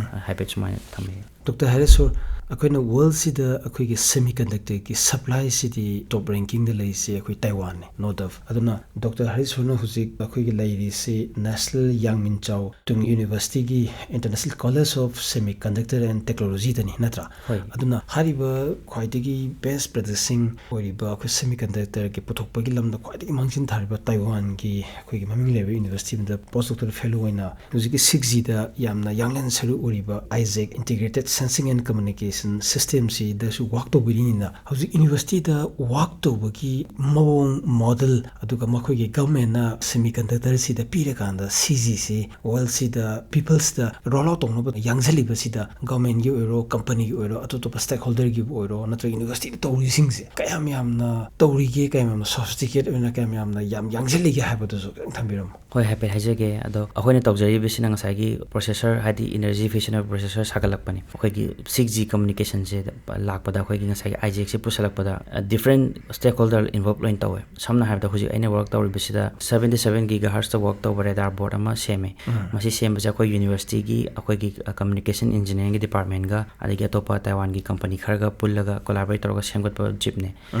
ꯍꯥꯏꯐꯦꯠ ꯁꯨꯃꯥꯏꯅ ꯊꯝꯕꯤꯌꯨ꯫ ꯗꯣꯛꯇꯔ ꯍꯔꯤꯁꯣꯔ, ꯑꯩꯈꯣꯏꯅ ꯋꯥꯔꯜꯁꯤꯗ ꯑꯩꯈꯣꯏꯒꯤ ꯁꯦꯃꯤꯀꯟꯗꯛꯇꯔꯒꯤ ꯁꯄ꯭ꯂꯥꯏꯁꯤꯗꯤ ꯇꯣꯞ ꯔꯦꯡꯀꯤꯡꯗ ꯂꯩꯔꯤꯁꯦ ꯑꯩꯈꯣꯏ ꯇꯥꯏꯋꯥꯟꯅꯦ, no doubt꯫ ꯑꯗꯨꯅ ꯗꯣꯛꯇꯔ ꯍꯔꯤꯁꯣꯔꯅ ꯍꯧꯖꯤꯛ ꯑꯩꯈꯣꯏꯒꯤ ꯂꯩꯔꯤꯁꯤ ꯅꯦꯁꯅꯦꯜ ꯌꯥꯡꯃꯤꯟꯆꯥꯎ ꯇꯨꯡ ꯌꯨꯅꯤꯚꯔꯁꯤꯇꯤꯒꯤ International College of Semiconductor and Technologyꯗꯅꯤ, ꯅꯠꯇ꯭ꯔꯥ? ꯍꯣꯏ꯫ ꯑꯗꯨꯅ ꯍꯥꯏꯔꯤꯕ ꯈ꯭ꯋꯥꯏꯗꯒꯤ ꯕꯦꯁ ꯄ꯭ꯔꯗꯛꯁꯤꯡ ꯑꯣꯏꯔꯤꯕ ꯑꯩꯈꯣꯏ ꯁꯦꯃꯤꯀꯟꯗꯛꯇꯔꯒꯤ ꯄꯨꯊꯣꯛꯄꯒꯤ ꯂꯝꯗ ꯈ꯭ꯋꯥꯏꯗꯒꯤ ꯃꯥꯡꯖꯤꯟ ꯊꯥꯔꯤꯕ ꯇꯥꯏꯋꯥꯟꯒꯤ ꯑꯩꯈꯣꯏꯒꯤ ꯃꯃꯤꯡ ꯂꯩꯔꯕ ꯌꯨꯅꯤꯚꯔꯁꯤꯇꯤ ꯑꯃꯗ ꯄꯣꯁ ꯗꯣꯛꯇꯔ ꯐꯦꯂꯣ ꯑꯣꯏꯅ ꯍꯧꯖꯤꯛꯀꯤ ꯁꯤꯛꯁ ꯖꯤꯗ ꯌꯥꯝꯅ ꯌꯥꯡꯂꯦꯟ ꯁꯔꯨ ꯑꯣꯏꯔꯤꯕ Isaac, Integrated Sensing and Communication ꯁꯤꯁꯇꯦꯝꯁꯤꯗꯁꯨ ꯋꯥꯛ ꯇꯧꯕꯤꯔꯤꯅꯤꯅ, ꯍꯧꯖꯤꯛ ꯌꯨꯅꯤꯚꯔꯁꯤꯇꯤꯗ ꯋꯥꯛ ꯇꯧꯕꯒꯤ ꯃꯑꯣꯡ, ꯃꯣꯗꯦꯜ, ꯑꯗꯨꯒ ꯃꯈꯣꯏꯒꯤ ꯒꯚꯔꯟꯃꯦꯟꯅ ꯁꯦꯃꯤ ꯀꯟꯗꯛꯇꯔꯁꯤꯗ ꯄꯤꯔꯀꯥꯟꯗ ꯁꯤꯖꯤꯁꯤ ꯋꯥꯔꯜꯁꯤꯗ, ꯄꯤꯄꯜꯁꯇ ꯔꯣꯜ ꯑꯥꯎꯠ ꯇꯧꯅꯕ ꯌꯥꯡꯁꯤꯜꯂꯤꯕꯁꯤꯗ ꯒꯚꯔꯟꯃꯦꯟꯒꯤ ꯑꯣꯏꯔꯣ, ꯀꯝꯄꯅꯤꯒꯤ ꯑꯣꯏꯔꯣ, ꯑꯇꯣꯞ ꯑꯇꯣꯞꯄ ꯁ꯭ꯇꯦꯛ ꯍꯣꯜꯗꯔꯒꯤꯕꯨ ꯑꯣꯏꯔꯣ, ꯅꯠꯇ꯭ꯔꯒ ꯌꯨꯅꯤꯚꯔꯁꯤꯇꯤꯗ ꯇꯧꯔꯤꯁꯤꯡꯁꯦ ꯀꯌꯥꯝ ꯌꯥꯝꯅ ꯇꯧꯔꯤꯒꯦ, ꯀꯌꯥꯝ ꯌꯥꯝꯅ ꯁꯣꯐꯤꯁꯇꯤꯀꯦꯠ ꯑꯣꯏꯅ ꯀꯌꯥꯝ ꯌꯥꯝꯅ ꯌꯥꯝ ꯌꯥꯡꯁꯤꯜꯂꯤꯒꯦ ꯍꯥꯏꯕꯗꯨꯁꯨ ꯈꯤꯇꯪ ꯊꯝꯕꯤꯔꯝꯃꯣ꯫ ꯍꯣꯏ, ꯍꯥꯏꯐꯦꯠ ꯍꯥꯏꯖꯒꯦ꯫ ꯑꯗꯣ ꯑꯩꯈꯣꯏꯅ ꯇꯧꯖꯔꯤꯕꯁꯤꯅ ꯉꯁꯥꯏꯒꯤ ꯄ꯭ꯔꯣꯁꯦꯁꯔ, ꯍꯥꯏꯗꯤ ꯏꯅꯔꯖꯤ ꯏꯐꯤꯁꯤꯌꯦꯟ ꯑꯣꯏꯕ ꯄ꯭ꯔꯣꯁꯦꯁꯔ ꯁꯥꯒꯠꯂꯛꯄꯅꯤ꯫ ꯑꯩꯈꯣꯏꯒꯤ ꯁꯤꯛꯁ ꯖꯤ ꯀꯝꯃꯨꯅꯤꯀꯦꯁꯟꯁꯦ ꯂꯥꯛꯄꯗ, ꯑꯩꯈꯣꯏꯒꯤ ꯉꯁꯥꯏꯒꯤ ꯑꯥꯏꯖꯦꯛꯁꯦ ꯄꯨꯁꯜꯂꯛꯄꯗ, ꯗꯤꯐ꯭ꯔꯦꯟ ꯁ꯭ꯇꯦꯛ ꯍꯣꯜꯗꯔ ꯏꯟꯚꯣꯜꯕ ꯂꯣꯏꯅ ꯇꯧꯋꯦ꯫ ꯁꯝꯅ ꯍꯥꯏꯔꯕꯗ, ꯍꯧꯖꯤꯛ ꯑꯩꯅ ꯋꯥꯔꯛ ꯇꯧꯔꯤꯕꯁꯤꯗ ꯁꯕꯦꯟꯇꯤ ꯁꯕꯦꯟ ꯒꯤꯒꯥ ꯍꯔꯠꯁꯇ ꯋꯥꯔꯛ ꯇꯧꯕ ꯔꯦꯗꯥꯔ ꯕꯣꯔꯗ ꯑꯃ ꯁꯦꯝꯃꯦ꯫ ꯃꯁꯤ ꯁꯦꯝꯕꯁꯦ ꯑꯩꯈꯣꯏ ꯌꯨꯅꯤꯚꯔꯁꯤꯇꯤꯒꯤ, ꯑꯩꯈꯣꯏꯒꯤ ꯀꯝꯃꯨꯅꯤꯀꯦꯁꯟ ꯏꯟꯖꯤꯅꯤꯌꯥꯔꯤꯡꯒꯤ ꯗꯤꯄꯥꯔꯠꯃꯦꯟꯒ, ꯑꯗꯒꯤ ꯑꯇꯣꯞꯄ ꯇꯥꯏꯋꯥꯟꯒꯤ ꯀꯝꯄꯅꯤ ꯈꯔꯒ ꯄꯨꯜꯂꯒ ꯀꯣꯂꯥꯕꯣꯔꯦꯠ ꯇꯧꯔꯒ ꯁꯦꯝꯒꯠꯄ ꯆꯤꯞꯅꯦ꯫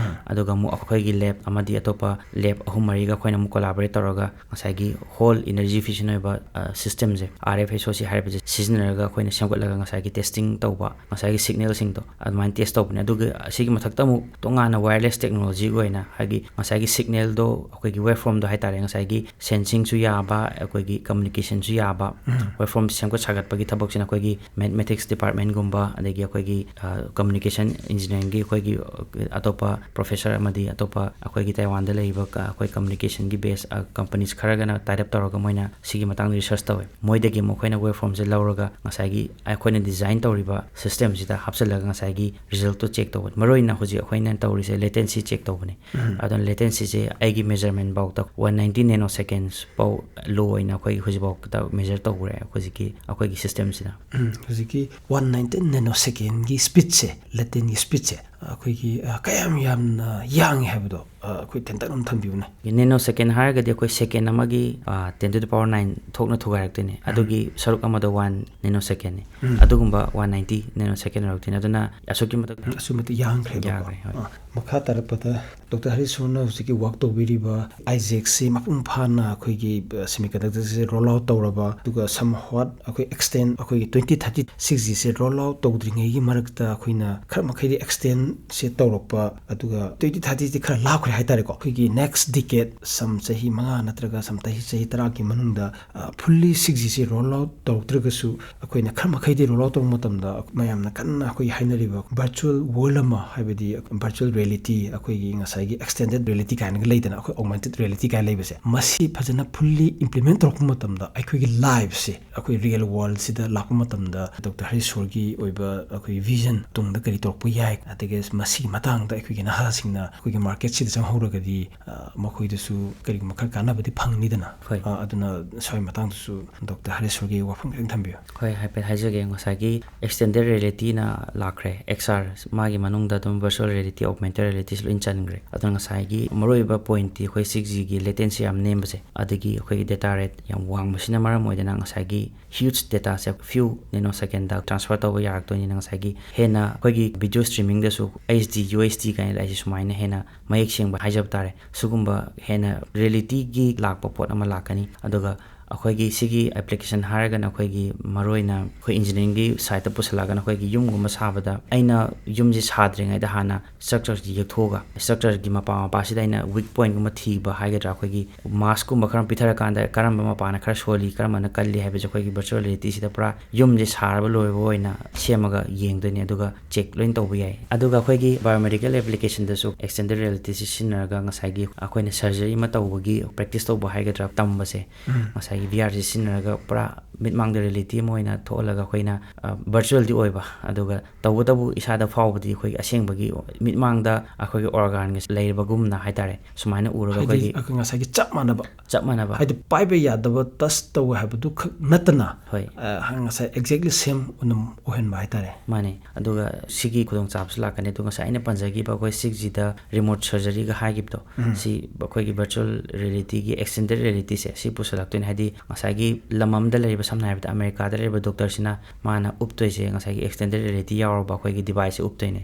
ꯑꯗꯨꯒ ꯑꯃꯨꯛ ꯑꯩꯈꯣꯏꯒꯤ ꯂꯦꯕ ꯑꯃꯗꯤ ꯑꯇꯣꯞꯄ ꯂꯦꯕ ꯑꯍꯨꯝ ꯃꯔꯤꯒ ꯑꯩꯈꯣꯏꯅ ꯑꯃꯨꯛ ꯀꯣꯂꯥꯕꯣꯔꯦꯠ ꯇꯧꯔꯒ ꯉꯁꯥꯏꯒꯤ ꯍꯣꯜ ꯏꯅꯔꯖꯤ ꯏꯐꯤꯁꯤꯌꯦꯟ ꯑꯣꯏꯕ, ꯑ, ꯁꯤꯁꯇꯦꯝꯁꯦ, ꯑꯥꯔ ꯑꯦꯐ ꯑꯦꯁ ꯑꯣ ꯁꯤ ꯍꯥꯏꯔꯤꯕꯁꯦ ꯁꯤꯖꯤꯟꯅꯔꯒ ꯑꯩꯈꯣꯏꯅ ꯁꯦꯝꯒꯠꯂꯒ ꯉꯁꯥꯏꯒꯤ ꯇꯦꯁꯇꯤꯡ ꯇꯧꯕ, ꯉꯁꯥꯏꯒꯤ ꯁꯤꯒꯅꯦꯜꯁꯤꯡꯗꯣ ꯑꯗꯨꯃꯥꯏꯅ ꯇꯦꯁ ꯇꯧꯕꯅꯦ꯫ ꯑꯗꯨꯒ ꯑꯁꯤꯒꯤ ꯃꯊꯛꯇ ꯑꯃꯨꯛ ꯇꯣꯉꯥꯟꯅ ꯋꯥꯌꯔꯂꯦꯁ ꯇꯦꯛꯅꯣꯂꯣꯖꯤꯒꯤ ꯑꯣꯏꯅ, ꯍꯥꯏꯗꯤ ꯉꯁꯥꯏꯒꯤ ꯁꯤꯒꯅꯦꯜꯗꯣ, ꯑꯩꯈꯣꯏꯒꯤ ꯋꯦꯕ ꯐꯣꯔꯝꯗꯣ ꯍꯥꯏꯇꯥꯔꯦ, ꯉꯁꯥꯏꯒꯤ ꯁꯦꯟꯁꯤꯡꯁꯨ ꯌꯥꯕ, ꯑꯩꯈꯣꯏꯒꯤ ꯀꯝꯃꯨꯅꯤꯀꯦꯁꯟꯁꯨ ꯌꯥꯕ ꯋꯦꯕ ꯐꯣꯔꯝ ꯁꯦꯝꯒꯠ ꯁꯥꯒꯠꯄꯒꯤ ꯊꯕꯛꯁꯤꯅ ꯑꯩꯈꯣꯏꯒꯤ ꯃꯦꯊꯃꯦꯇꯤꯛꯁ ꯗꯤꯄꯥꯔꯠꯃꯦꯟꯒꯨꯝꯕ, ꯑꯗꯒꯤ ꯑꯩꯈꯣꯏꯒꯤ, ꯑ, ꯀꯝꯃꯨꯅꯤꯀꯦꯁꯟ ꯏꯟꯖꯤꯅꯤꯌꯥꯔꯤꯡꯒꯤ ꯑꯩꯈꯣꯏꯒꯤ, ꯑ, ꯑꯇꯣꯞꯄ ꯄ꯭ꯔꯣꯐꯦꯁꯔ ꯑꯃꯗꯤ ꯑꯇꯣꯞꯄ ꯑꯩꯈꯣꯏꯒꯤ ꯇꯥꯏꯋꯥꯟꯗ ꯂꯩꯔꯤꯕ ꯀ-, ꯑꯩꯈꯣꯏ ꯀꯝꯃꯨꯅꯤꯀꯦꯁꯟꯒꯤ ꯕꯦꯁ, ꯑ, ꯀꯝꯄꯅꯤꯁ ꯈꯔꯒꯅ ꯇꯥꯏ ꯑꯞ ꯇꯧꯔꯒ ꯃꯣꯏꯅ ꯁꯤꯒꯤ ꯃꯇꯥꯡꯗ ꯔꯤꯁꯔꯁ ꯇꯧꯋꯦ꯫ ꯃꯣꯏꯗꯒꯤ ꯑꯃꯨꯛ ꯑꯩꯈꯣꯏꯅ ꯋꯦꯕ ꯐꯣꯔꯝꯁꯦ ꯂꯧꯔꯒ ꯉꯁꯥꯏꯒꯤ ꯑꯩꯈꯣꯏꯅ ꯗꯤꯖꯥꯏꯟ ꯇꯧꯔꯤꯕ ꯁꯤꯁꯇꯦꯝꯁꯤꯗ ꯍꯥꯞꯆꯤꯜꯂꯒ ꯉꯁꯥꯏꯒꯤ ꯔꯤꯖꯜꯇꯣ ꯆꯦꯛ ꯇꯧꯕꯅꯤ꯫ ꯃꯔꯨꯑꯣꯏꯅ ꯍꯧꯖꯤꯛ ꯑꯩꯈꯣꯏꯅ ꯇꯧꯔꯤꯁꯦ ꯂꯦꯇꯦꯟꯁꯤ ꯆꯦꯛ ꯇꯧꯕꯅꯤ꯫ ꯑꯗꯨꯅ ꯂꯦꯇꯦꯟꯁꯤꯁꯦ ꯑꯩꯒꯤ ꯃꯦꯖꯔꯃꯦꯟ ꯐꯥꯎꯗ ꯋꯥꯟ ꯅꯥꯏꯟꯇꯤ ꯅꯦꯅꯣ ꯁꯦꯀꯦꯟꯁ ꯐꯥꯎ ꯂꯣ ꯑꯣꯏꯅ ꯑꯩꯈꯣꯏꯒꯤ ꯍꯧꯖꯤꯛꯐꯥꯎꯗ ꯃꯦꯖꯔ ꯇꯧꯈ꯭ꯔꯦ ꯍꯧꯖꯤꯛꯀꯤ ꯑꯩꯈꯣꯏꯒꯤ ꯁꯤꯁꯇꯦꯝꯁꯤꯗ꯫ ꯎꯝ, ꯍꯧꯖꯤꯛꯀꯤ ꯋꯥꯟ ꯅꯥꯏꯟꯇꯤ ꯅꯦꯅꯣ ꯁꯦꯀꯦꯟꯒꯤ ꯁ꯭ꯄꯤꯠꯁꯦ, ꯂꯦꯇꯦꯟꯒꯤ ꯁ꯭ꯄꯤꯠꯁꯦ, ꯑꯩꯈꯣꯏꯒꯤ, ꯑ, ꯀꯌꯥꯝ ꯌꯥꯝꯅ ꯌꯥꯡꯉꯤ ꯍꯥꯏꯕꯗꯣ, ꯑ, ꯑꯩꯈꯣꯏ ꯇꯦꯟꯇꯛ ꯑꯃ ꯊꯝꯕꯤꯌꯨꯅꯦ꯫ ꯅꯦꯅꯣ ꯁꯦꯀꯦꯟ ꯍꯥꯏꯔꯒꯗꯤ ꯑꯩꯈꯣꯏ ꯁꯦꯀꯦꯟ ꯑꯃꯒꯤ, ꯑ, ten to the power nine ꯊꯣꯛꯅ ꯊꯨꯒꯥꯏꯔꯛꯇꯣꯏꯅꯦ꯫ ꯑꯗꯨꯒꯤ ꯁꯔꯨꯛ ꯑꯃꯗꯣ ꯋꯥꯟ ꯅꯦꯅꯣ ꯁꯦꯀꯦꯟꯅꯤ꯫ ꯎꯝ꯫ ꯑꯗꯨꯒꯨꯝꯕ ꯋꯥꯟ ꯅꯥꯏꯟꯇꯤ ꯅꯦꯅꯣ ꯁꯦꯀꯦꯟ ꯑꯣꯏꯔꯛꯇꯣꯏꯅꯦ꯫ ꯑꯗꯨꯅ ꯑꯁꯨꯛꯀꯤ ꯃꯇꯤꯛ ꯎꯝ, ꯑꯁꯨꯛꯀꯤ ꯃꯇꯤꯛ ꯌꯥꯡꯈ꯭ꯔꯦꯕꯀꯣ꯫ ꯌꯥꯈ꯭ꯔꯦ, ꯍꯣꯏ꯫ ꯑ, ꯃꯈꯥ ꯇꯥꯔꯛꯄꯗ ꯗꯣꯛꯇꯔ ꯍꯔꯤꯁꯣꯔꯅ ꯍꯧꯖꯤꯛꯀꯤ ꯋꯥꯛ ꯇꯧꯕꯤꯔꯤꯕ ꯑꯥꯏꯖꯦꯛꯁꯤ ꯃꯄꯨꯡ ꯐꯥꯅ ꯑꯩꯈꯣꯏꯒꯤ, ꯑ, ꯁꯦꯃꯤꯀꯟꯗꯛꯇꯔꯁꯦ ꯔꯣꯜ ꯑꯥꯎꯠ ꯇꯧꯔꯕ, ꯑꯗꯨꯒ ꯁꯝ ꯍ꯭ꯋꯥꯠ ꯑꯩꯈꯣꯏ ꯑꯦꯛꯁꯇꯦꯟ, ꯑꯩꯈꯣꯏꯒꯤ ꯇ꯭ꯋꯦꯟꯇꯤ ꯊꯥꯔꯇꯤ ꯁꯤꯛꯁ ꯖꯤꯁꯦ ꯔꯣꯜ ꯑꯥꯎꯠ ꯇꯧꯗ꯭ꯔꯤꯉꯩꯒꯤ ꯃꯔꯛꯇ ꯑꯩꯈꯣꯏꯅ ꯈꯔ ꯃꯈꯩꯗꯤ ꯑꯦꯛꯁꯇꯦꯟ ꯁꯦ ꯇꯧꯔꯛꯄ, ꯑꯗꯨꯒ twenty thirtyꯁꯤ ꯈꯔ ꯂꯥꯞꯈ꯭ꯔꯦ ꯍꯥꯏꯇꯥꯔꯦꯀꯣ꯫ ꯑꯩꯈꯣꯏꯒꯤ next decade, ꯁꯝ ꯆꯍꯤ ꯃꯉꯥ ꯅꯠꯇ꯭ꯔꯒ ꯁꯝ ꯆꯍꯤ, ꯆꯍꯤ ꯇꯔꯥꯒꯤ ꯃꯅꯨꯡꯗ, ꯑ, fully six Gꯁꯤ roll out ꯇꯧꯔꯛꯇ꯭ꯔꯒꯁꯨ, ꯑꯩꯈꯣꯏꯅ ꯈꯔ ꯃꯈꯩꯗꯤ roll out ꯇꯧꯕ ꯃꯇꯝꯗ ꯃꯌꯥꯝꯅ ꯀꯟꯅ ꯑꯩꯈꯣꯏꯒꯤ ꯍꯥꯏꯅꯔꯤꯕ virtual world ꯑꯃ, ꯍꯥꯏꯕꯗꯤ virtual reality, ꯑꯩꯈꯣꯏꯒꯤ ꯉꯁꯥꯏꯒꯤ extended reality ꯀꯥꯏꯅꯒ ꯂꯩꯗꯅ, ꯑꯩꯈꯣꯏ augmented reality ꯀꯥꯏꯅ ꯂꯩꯕꯁꯦ, ꯃꯁꯤ ꯐꯖꯅ fully implement ꯇꯧꯔꯛꯄ ꯃꯇꯝꯗ ꯑꯩꯈꯣꯏꯒꯤ lifeꯁꯦ, ꯑꯩꯈꯣꯏ real worldꯁꯤꯗ ꯂꯥꯛꯄ ꯃꯇꯝꯗ ꯗꯣꯛꯇꯔ ꯍꯔꯤꯁꯣꯔꯒꯤ ꯑꯣꯏꯕ ꯑꯩꯈꯣꯏ vision, ꯇꯨꯡꯗ ꯀꯔꯤ ꯇꯧꯔꯛꯄ ꯌꯥꯏ, ꯑꯗꯒꯤ ꯃꯁꯤꯒꯤ ꯃꯇꯥꯡꯗ ꯑꯩꯈꯣꯏꯒꯤ ꯅꯍꯥꯁꯤꯡꯅ ꯑꯩꯈꯣꯏꯒꯤ marketꯁꯤꯗ ꯆꯪꯍꯧꯔꯒꯗꯤ, ꯑ, ꯃꯈꯣꯏꯗꯁꯨ ꯀꯔꯤꯒꯨꯝꯕ ꯈꯔ ꯀꯥꯟꯅꯕꯗꯤ ꯐꯪꯅꯤꯗꯅ꯫ ꯍꯣꯏ꯫ ꯑ, ꯑꯗꯨꯅ ꯁ꯭ꯋꯥꯏ ꯃꯇꯥꯡꯗꯁꯨ ꯗꯣꯛꯇꯔ ꯍꯔꯤꯁꯣꯔꯒꯤ ꯋꯥꯐꯝ ꯈꯤꯇꯪ ꯊꯝꯕꯤꯌꯨ꯫ ꯍꯣꯏ, ꯍꯥꯏꯐꯦꯠ ꯍꯥꯏꯖꯒꯦ꯫ ꯉꯁꯥꯏꯒꯤ extended realityꯅ ꯂꯥꯛꯈ꯭ꯔꯦ, XR, ꯃꯥꯒꯤ ꯃꯅꯨꯡꯗ ꯑꯗꯨꯝ virtual reality, augmented realityꯁꯨ ꯂꯣꯏ ꯆꯟꯈ꯭ꯔꯦ꯫ ꯑꯗꯨꯅ ꯉꯁꯥꯏꯒꯤ ꯃꯔꯨꯑꯣꯏꯕ pointꯇꯤ ꯑꯩꯈꯣꯏ six Gꯒꯤ latency ꯌꯥꯝ ꯅꯦꯝꯕꯁꯦ, ꯑꯗꯒꯤ ꯑꯩꯈꯣꯏꯒꯤ data rate ꯌꯥꯝ ꯋꯥꯡꯕꯁꯤꯅ ꯃꯔꯝ ꯑꯣꯏꯗꯅ ꯉꯁꯥꯏꯒꯤ huge dataꯁꯦ few nanosecondꯗ transfer ꯇꯧꯕ ꯌꯥꯔꯛꯇꯣꯏꯅꯤꯅ, ꯉꯁꯥꯏꯒꯤ ꯍꯦꯟꯅ ꯑꯩꯈꯣꯏꯒꯤ video streamingꯗꯁꯨ HD, UHD ꯀꯥꯏꯅ ꯂꯩꯔꯤꯁꯦ, ꯁꯨꯃꯥꯏꯅ ꯍꯦꯟꯅ ꯃꯌꯦꯛ ꯁꯦꯡꯕ ꯍꯥꯏꯖꯕ ꯇꯥꯔꯦ, ꯁꯤꯒꯨꯝꯕ ꯍꯦꯟꯅ realityꯒꯤ ꯂꯥꯛꯄ ꯄꯣꯠ ꯑꯃ ꯂꯥꯛꯀꯅꯤ꯫ ꯑꯗꯨꯒ ꯑꯩꯈꯣꯏꯒꯤ ꯁꯤꯒꯤ application ꯍꯥꯏꯔꯒꯅ ꯑꯩꯈꯣꯏꯒꯤ ꯃꯔꯨꯑꯣꯏꯅ ꯑꯩꯈꯣꯏ engineeringꯒꯤ sideꯇ ꯄꯨꯁꯜꯂꯛꯑꯒꯅ ꯑꯩꯈꯣꯏꯒꯤ ꯌꯨꯝꯒꯨꯝꯕ ꯁꯥꯕꯗ ꯑꯩꯅ ꯌꯨꯝꯁꯦ ꯁꯥꯗ꯭ꯔꯤꯉꯩꯗ ꯍꯥꯟꯅ structureꯁꯦ ꯌꯦꯛꯊꯣꯛꯑꯒ, structureꯒꯤ ꯃꯄꯥ ꯃꯄꯥꯁꯤꯗ ꯑꯩꯅ weak pointꯒꯨꯝꯕ ꯊꯤꯕ ꯍꯥꯏꯒꯗ꯭ꯔꯥ, ꯑꯩꯈꯣꯏꯒꯤ maskꯀꯨꯝꯕ ꯈꯔ ꯄꯤꯊꯔꯀꯥꯟꯗ ꯀꯔꯝꯕ ꯃꯄꯥꯅ ꯈꯔ ꯁꯣꯜꯂꯤ, ꯀꯔꯝꯕꯅ ꯀꯜꯂꯤ ꯍꯥꯏꯕꯁꯦ ꯑꯩꯈꯣꯏꯒꯤ virtual realityꯁꯤꯗ ꯄꯨꯔꯥ ꯌꯨꯝꯁꯦ ꯁꯥꯔꯕ ꯂꯣꯏꯔꯕ ꯑꯣꯏꯅ ꯁꯦꯝꯃꯒ ꯌꯦꯡꯗꯣꯏꯅꯦ, ꯑꯗꯨꯒ check ꯂꯣꯏꯅ ꯇꯧꯕ ꯌꯥꯏ꯫ ꯑꯗꯨꯒ ꯑꯩꯈꯣꯏꯒꯤ biomedical applicationꯗꯁꯨ extended realityꯁꯤ ꯁꯤꯖꯤꯟꯅꯔꯒ ꯉꯁꯥꯏꯒꯤ ꯑꯩꯈꯣꯏꯅ surgery ꯑꯃ ꯇꯧꯕꯒꯤ practice ꯇꯧꯕ ꯍꯥꯏꯒꯗ꯭ꯔꯥ, ꯇꯝꯕꯁꯦ, ꯎꯝ꯫ ꯉꯁꯥꯏꯒꯤ VRꯁꯤ ꯁꯤꯖꯤꯟꯅꯔꯒ ꯄꯨꯔꯥ ꯃꯤꯠꯃꯥꯡꯗ reality ꯑꯃ ꯑꯣꯏꯅ ꯊꯣꯛꯍꯜꯂꯒ ꯑꯩꯈꯣꯏꯅ, ꯑ, virtualꯗꯤ ꯑꯣꯏꯕ, ꯑꯗꯨꯒ ꯇꯧꯕꯇꯕꯨ ꯏꯁꯥꯗ ꯐꯥꯎꯕꯗꯤ ꯑꯩꯈꯣꯏꯒꯤ ꯑꯁꯦꯡꯕꯒꯤ ꯃꯤꯠꯃꯥꯡꯗ ꯑꯩꯈꯣꯏꯒꯤ organꯒ ꯂꯩꯔꯕꯒꯨꯝꯅ ꯍꯥꯏꯇꯥꯔꯦ, ꯁꯨꯃꯥꯏꯅ ꯎꯔꯒ ꯍꯥꯏꯗꯤ ꯑꯩꯈꯣꯏꯒꯤ ꯑꯩꯈꯣꯏ ꯉꯁꯥꯏꯒꯤ ꯆꯞ ꯃꯥꯟꯅꯕ, ꯆꯞ ꯃꯥꯟꯅꯕ꯫ ꯍꯥꯏꯗꯤ ꯄꯥꯏꯕ ꯌꯥꯗꯕ, touch ꯇꯧꯕ ꯍꯥꯏꯕꯗꯨ ꯈꯛ ꯅꯠꯇꯅ, ꯍꯣꯏ꯫ ꯑ, ꯉꯁꯥꯏ exactly same ꯑꯗꯨꯝ ꯑꯣꯏꯍꯟꯕ ꯍꯥꯏꯇꯥꯔꯦ꯫ ꯃꯥꯅꯦ꯫ ꯑꯗꯨꯒ ꯁꯤꯒꯤ ꯈꯨꯗꯣꯡꯆꯥꯕꯁꯨ ꯂꯥꯛꯀꯅꯤ꯫ ꯑꯗꯨꯒ ꯉꯁꯥꯏ ꯑꯩꯅ ꯄꯟꯖꯈꯤꯕ ꯑꯩꯈꯣꯏ six Gꯗ remote surgeryꯒ ꯍꯥꯏꯈꯤꯕꯗꯣ, ꯎꯝ꯫ ꯁꯤ ꯑꯩꯈꯣꯏꯒꯤ virtual realityꯒꯤ extended realityꯁꯦ ꯁꯤ ꯄꯨꯁꯜꯂꯛꯇꯣꯏꯅꯦ꯫ ꯍꯥꯏꯗꯤ ꯉꯁꯥꯏꯒꯤ ꯂꯝ ꯑꯃꯗ ꯂꯩꯔꯤꯕ, ꯁꯝꯅ ꯍꯥꯏꯔꯕꯗ ꯑꯃꯦꯔꯤꯀꯥꯗ ꯂꯩꯔꯤꯕ ꯗꯣꯛꯇꯔꯁꯤꯅ ꯃꯥꯅ ꯎꯞꯇꯣꯏꯁꯦ ꯉꯁꯥꯏꯒꯤ extended reality ꯌꯥꯎꯔꯕ ꯑꯩꯈꯣꯏꯒꯤ deviceꯁꯦ ꯎꯞꯇꯣꯏꯅꯦ꯫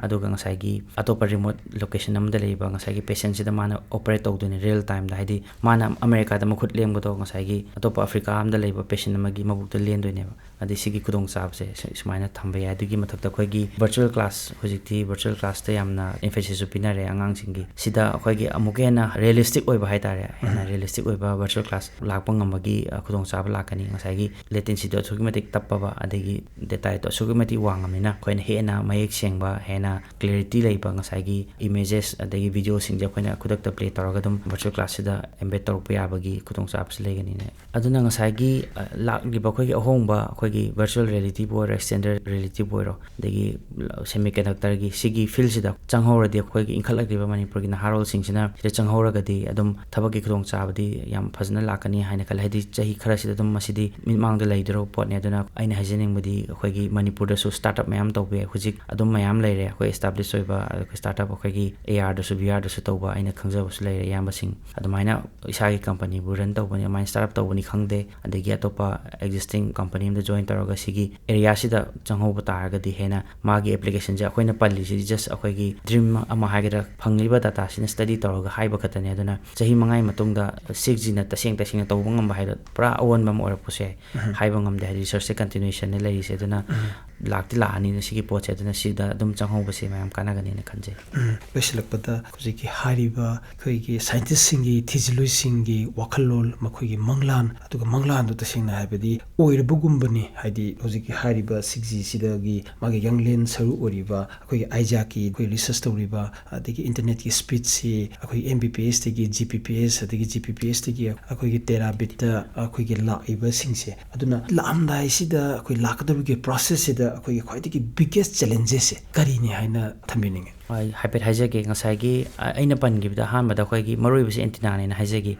ꯑꯗꯨꯒ ꯉꯁꯥꯏꯒꯤ ꯑꯇꯣꯞꯄ remote location ꯑꯃꯗ ꯂꯩꯕ ꯉꯁꯥꯏꯒꯤ patientꯁꯤꯗ ꯃꯥꯅ operate ꯇꯧꯗꯣꯏꯅꯦ real timeꯗ꯫ ꯍꯥꯏꯗꯤ ꯃꯥꯅ ꯑꯃꯦꯔꯤꯀꯥꯗ ꯃꯈꯨꯠ ꯂꯦꯡꯕꯗꯣ ꯉꯁꯥꯏꯒꯤ ꯑꯇꯣꯞꯄ ꯑꯐ꯭ꯔꯤꯀꯥ ꯑꯃꯗ ꯂꯩꯕ patient ꯑꯃꯒꯤ ꯃꯕꯨꯛꯇ ꯂꯦꯟꯗꯣꯏꯅꯦꯕ꯫ ꯑꯗꯩ ꯁꯤꯒꯤ ꯈꯨꯗꯣꯡꯆꯥꯕꯁꯦ ꯁꯨ-, ꯁꯨꯃꯥꯏꯅ ꯊꯝꯕ ꯌꯥꯏ꯫ ꯑꯗꯨꯒꯤ ꯃꯊꯛꯇ ꯑꯩꯈꯣꯏꯒꯤ virtual class, ꯍꯧꯖꯤꯛꯇꯤ virtual classꯇ ꯌꯥꯝꯅ emphasis ꯁꯨ ꯄꯤꯅꯔꯦ ꯑꯉꯥꯡꯁꯤꯡꯒꯤ꯫ ꯁꯤꯗ ꯑꯩꯈꯣꯏꯒꯤ ꯑꯃꯨꯛꯀ ꯍꯦꯟꯅ realistic ꯑꯣꯏꯕ ꯍꯥꯏꯇꯥꯔꯦ, ꯍꯦꯟꯅ realistic ꯑꯣꯏꯕ virtual class ꯂꯥꯛꯄ ꯉꯝꯕꯒꯤ, ꯑ, ꯈꯨꯗꯣꯡꯆꯥꯕ ꯂꯥꯛꯀꯅꯤ꯫ ꯉꯁꯥꯏꯒꯤ latencyꯗꯣ ꯑꯁꯨꯛꯀꯤ ꯃꯇꯤꯛ ꯇꯞꯄꯕ, ꯑꯗꯒꯤ data rateꯇꯣ ꯑꯁꯨꯛꯀꯤ ꯃꯇꯤꯛ ꯋꯥꯡꯉꯕꯅꯤꯅ ꯑꯩꯈꯣꯏꯅ ꯍꯦꯟꯅ ꯃꯌꯦꯛ ꯁꯦꯡꯕ, ꯍꯦꯟꯅ clarity ꯂꯩꯕ ꯉꯁꯥꯏꯒꯤ images ꯑꯗꯒꯤ videoꯁꯤꯡꯁꯦ ꯑꯩꯈꯣꯏꯅ ꯈꯨꯗꯛꯇ play ꯇꯧꯔꯒ ꯑꯗꯨꯝ virtual classꯁꯤꯗ embed ꯇꯧꯔꯛꯄ ꯌꯥꯕꯒꯤ ꯈꯨꯗꯣꯡꯆꯥꯕꯁꯨ ꯂꯩꯒꯅꯤꯅ꯫ ꯑꯗꯨꯅ ꯉꯁꯥꯏꯒꯤ, ꯑ, ꯂꯥꯛꯂꯤꯕ ꯑꯩꯈꯣꯏꯒꯤ ꯑꯍꯣꯡꯕ, ꯑꯩꯈꯣꯏꯒꯤ virtual realityꯕꯨ ꯑꯣꯏꯔꯣ, extended realityꯕꯨ ꯑꯣꯏꯔꯣ, ꯑꯗꯒꯤ semiconductorꯒꯤ ꯁꯤꯒꯤ fieldꯁꯤꯗ ꯆꯪꯍꯧꯔꯗꯤ, ꯑꯩꯈꯣꯏꯒꯤ ꯏꯟꯈꯠꯂꯛꯂꯤꯕ ꯃꯅꯤꯄꯨꯔꯒꯤ ꯅꯍꯥꯔꯣꯜꯁꯤꯡꯁꯤꯅ ꯁꯤꯗ ꯆꯪꯍꯧꯔꯒꯗꯤ ꯑꯗꯨꯝ ꯊꯕꯛꯀꯤ ꯈꯨꯗꯣꯡꯆꯥꯕꯗꯤ ꯌꯥꯝ ꯐꯖꯅ ꯂꯥꯛꯀꯅꯤ ꯍꯥꯏꯅ ꯈꯜꯂꯦ꯫ ꯍꯥꯏꯗꯤ ꯆꯍꯤ ꯈꯔꯁꯤꯗ ꯑꯗꯨꯝ ꯃꯁꯤꯗꯤ ꯃꯤꯠꯃꯥꯡꯗ ꯂꯩꯗꯧꯔꯕ ꯄꯣꯠꯅꯤ꯫ ꯑꯗꯨꯅ ꯑꯩꯅ ꯍꯥꯏꯖꯅꯤꯡꯕꯗꯤ ꯑꯩꯈꯣꯏꯒꯤ ꯃꯅꯤꯄꯨꯔꯗꯁꯨ startup ꯃꯌꯥꯝ ꯇꯧꯕ ꯌꯥꯏ꯫ ꯍꯧꯖꯤꯛ ꯑꯗꯨꯝ ꯃꯌꯥꯝ ꯂꯩꯔꯦ꯫ ꯑꯩꯈꯣꯏ establish ꯑꯣꯏꯕ, ꯑꯩꯈꯣꯏ startup ꯑꯩꯈꯣꯏꯒꯤ ARꯗꯁꯨ, VRꯗꯁꯨ ꯇꯧꯕ ꯑꯩꯅ ꯈꯪꯖꯕꯁꯨ ꯂꯩꯔꯦ ꯏꯌꯥꯝꯕꯁꯤꯡ꯫ ꯑꯗꯨꯃꯥꯏꯅ ꯏꯁꯥꯒꯤ companyꯕꯨ run ꯇꯧꯕꯅꯤ, ꯑꯗꯨꯃꯥꯏꯅ startup ꯇꯧꯕꯅꯤ ꯈꯪꯗꯦ, ꯑꯗꯒꯤ ꯑꯇꯣꯞꯄ existing company ꯑꯃꯗ join ꯇꯧꯔꯒ ꯁꯤꯒꯤ areaꯁꯤꯗ ꯆꯪꯍꯧꯕ ꯇꯥꯔꯒꯗꯤ ꯍꯦꯟꯅ ꯃꯥꯒꯤ applicationꯁꯦ, ꯑꯩꯈꯣꯏꯅ ꯄꯜꯂꯤꯁꯤꯗꯤ just ꯑꯩꯈꯣꯏꯒꯤ dream ꯑꯃ ꯍꯥꯏꯒꯗ꯭ꯔꯥ, ꯐꯪꯂꯤꯕ dataꯁꯤꯅ study ꯇꯧꯔꯒ ꯍꯥꯏꯕ ꯈꯛꯇꯅꯦ꯫ ꯑꯗꯨꯅ ꯆꯍꯤ ꯃꯉꯥꯒꯤ ꯃꯇꯨꯡꯗ six Gꯅ ꯇꯁꯦꯡ ꯇꯁꯦꯡꯅ ꯇꯧꯕ ꯉꯝꯕ ꯍꯥꯏꯗꯣ ꯄꯨꯔꯥ ꯑꯑꯣꯟꯕ ꯑꯃ ꯑꯣꯏꯔꯛꯄꯁꯨ ꯌꯥꯏ꯫ ꯍꯥꯏꯕ ꯉꯝꯗꯦ꯫ ꯍꯥꯏꯗꯤ researchꯁꯦ continuationꯅꯦ ꯂꯩꯔꯤꯁꯦ꯫ ꯑꯗꯨꯅ ꯂꯥꯛꯇꯤ ꯂꯥꯛꯑꯅꯤꯅ ꯁꯤꯒꯤ ꯄꯣꯠꯁꯦ꯫ ꯑꯗꯨꯅ ꯁꯤꯗ ꯑꯗꯨꯝ ꯆꯪꯍꯧꯕꯁꯦ ꯃꯌꯥꯝ ꯀꯥꯟꯅꯒꯅꯤꯅ ꯈꯟꯖꯩ꯫ ꯂꯣꯏꯁꯤꯜꯂꯛꯄꯗ ꯍꯧꯖꯤꯛꯀꯤ ꯍꯥꯏꯔꯤꯕ ꯑꯩꯈꯣꯏꯒꯤ scientistꯁꯤꯡꯒꯤ, ꯊꯤꯖꯤꯜꯂꯨꯏꯁꯤꯡꯒꯤ ꯋꯥꯈꯜꯂꯣꯟ, ꯃꯈꯣꯏꯒꯤ ꯃꯪꯂꯥꯟ, ꯑꯗꯨꯒ ꯃꯪꯂꯥꯟꯗꯣ ꯇꯁꯦꯡꯅ ꯍꯥꯏꯕꯗꯤ ꯑꯣꯏꯔꯕꯒꯨꯝꯕꯅꯤ꯫ ꯍꯥꯏꯗꯤ ꯍꯧꯖꯤꯛꯀꯤ ꯍꯥꯏꯔꯤꯕ six Gꯁꯤꯗꯒꯤ ꯃꯥꯒꯤ ꯌꯥꯡꯂꯦꯟ ꯁꯔꯨ ꯑꯣꯏꯔꯤꯕ ꯑꯩꯈꯣꯏꯒꯤ ꯑꯥꯏꯖꯥꯛꯀꯤ ꯑꯩꯈꯣꯏ research ꯇꯧꯔꯤꯕ, ꯑꯗꯒꯤ internetꯀꯤ speedꯁꯤ ꯑꯩꯈꯣꯏ MBPSꯇꯒꯤ GPPS, ꯑꯗꯒꯤ GPPSꯇꯒꯤ ꯑꯩꯈꯣꯏꯒꯤ terabitꯇ ꯑꯩꯈꯣꯏꯒꯤ ꯂꯥꯛꯏꯕꯁꯤꯡꯁꯦ꯫ ꯑꯗꯨꯅ ꯂꯥꯛꯑꯝꯗꯥꯏꯁꯤꯗ ꯑꯩꯈꯣꯏ ꯂꯥꯛꯀꯗꯧꯔꯤꯕ processꯁꯤꯗ ꯑꯩꯈꯣꯏꯒꯤ ꯈ꯭ꯋꯥꯏꯗꯒꯤ biggest challengesꯁꯦ ꯀꯔꯤꯅꯤ ꯍꯥꯏꯅ ꯊꯝꯕꯤꯅꯤꯡꯉꯤ? ꯑꯩ ꯍꯥꯏꯐꯦꯠ ꯍꯥꯏꯖꯒꯦ꯫ ꯉꯁꯥꯏꯒꯤ, ꯑ, ꯑꯩꯅ ꯄꯟꯈꯤꯕꯗ ꯑꯍꯥꯟꯕꯗ ꯑꯩꯈꯣꯏꯒꯤ ꯃꯔꯨꯑꯣꯏꯕꯁꯦ antennaꯅꯦꯅ ꯍꯥꯏꯖꯒꯦ꯫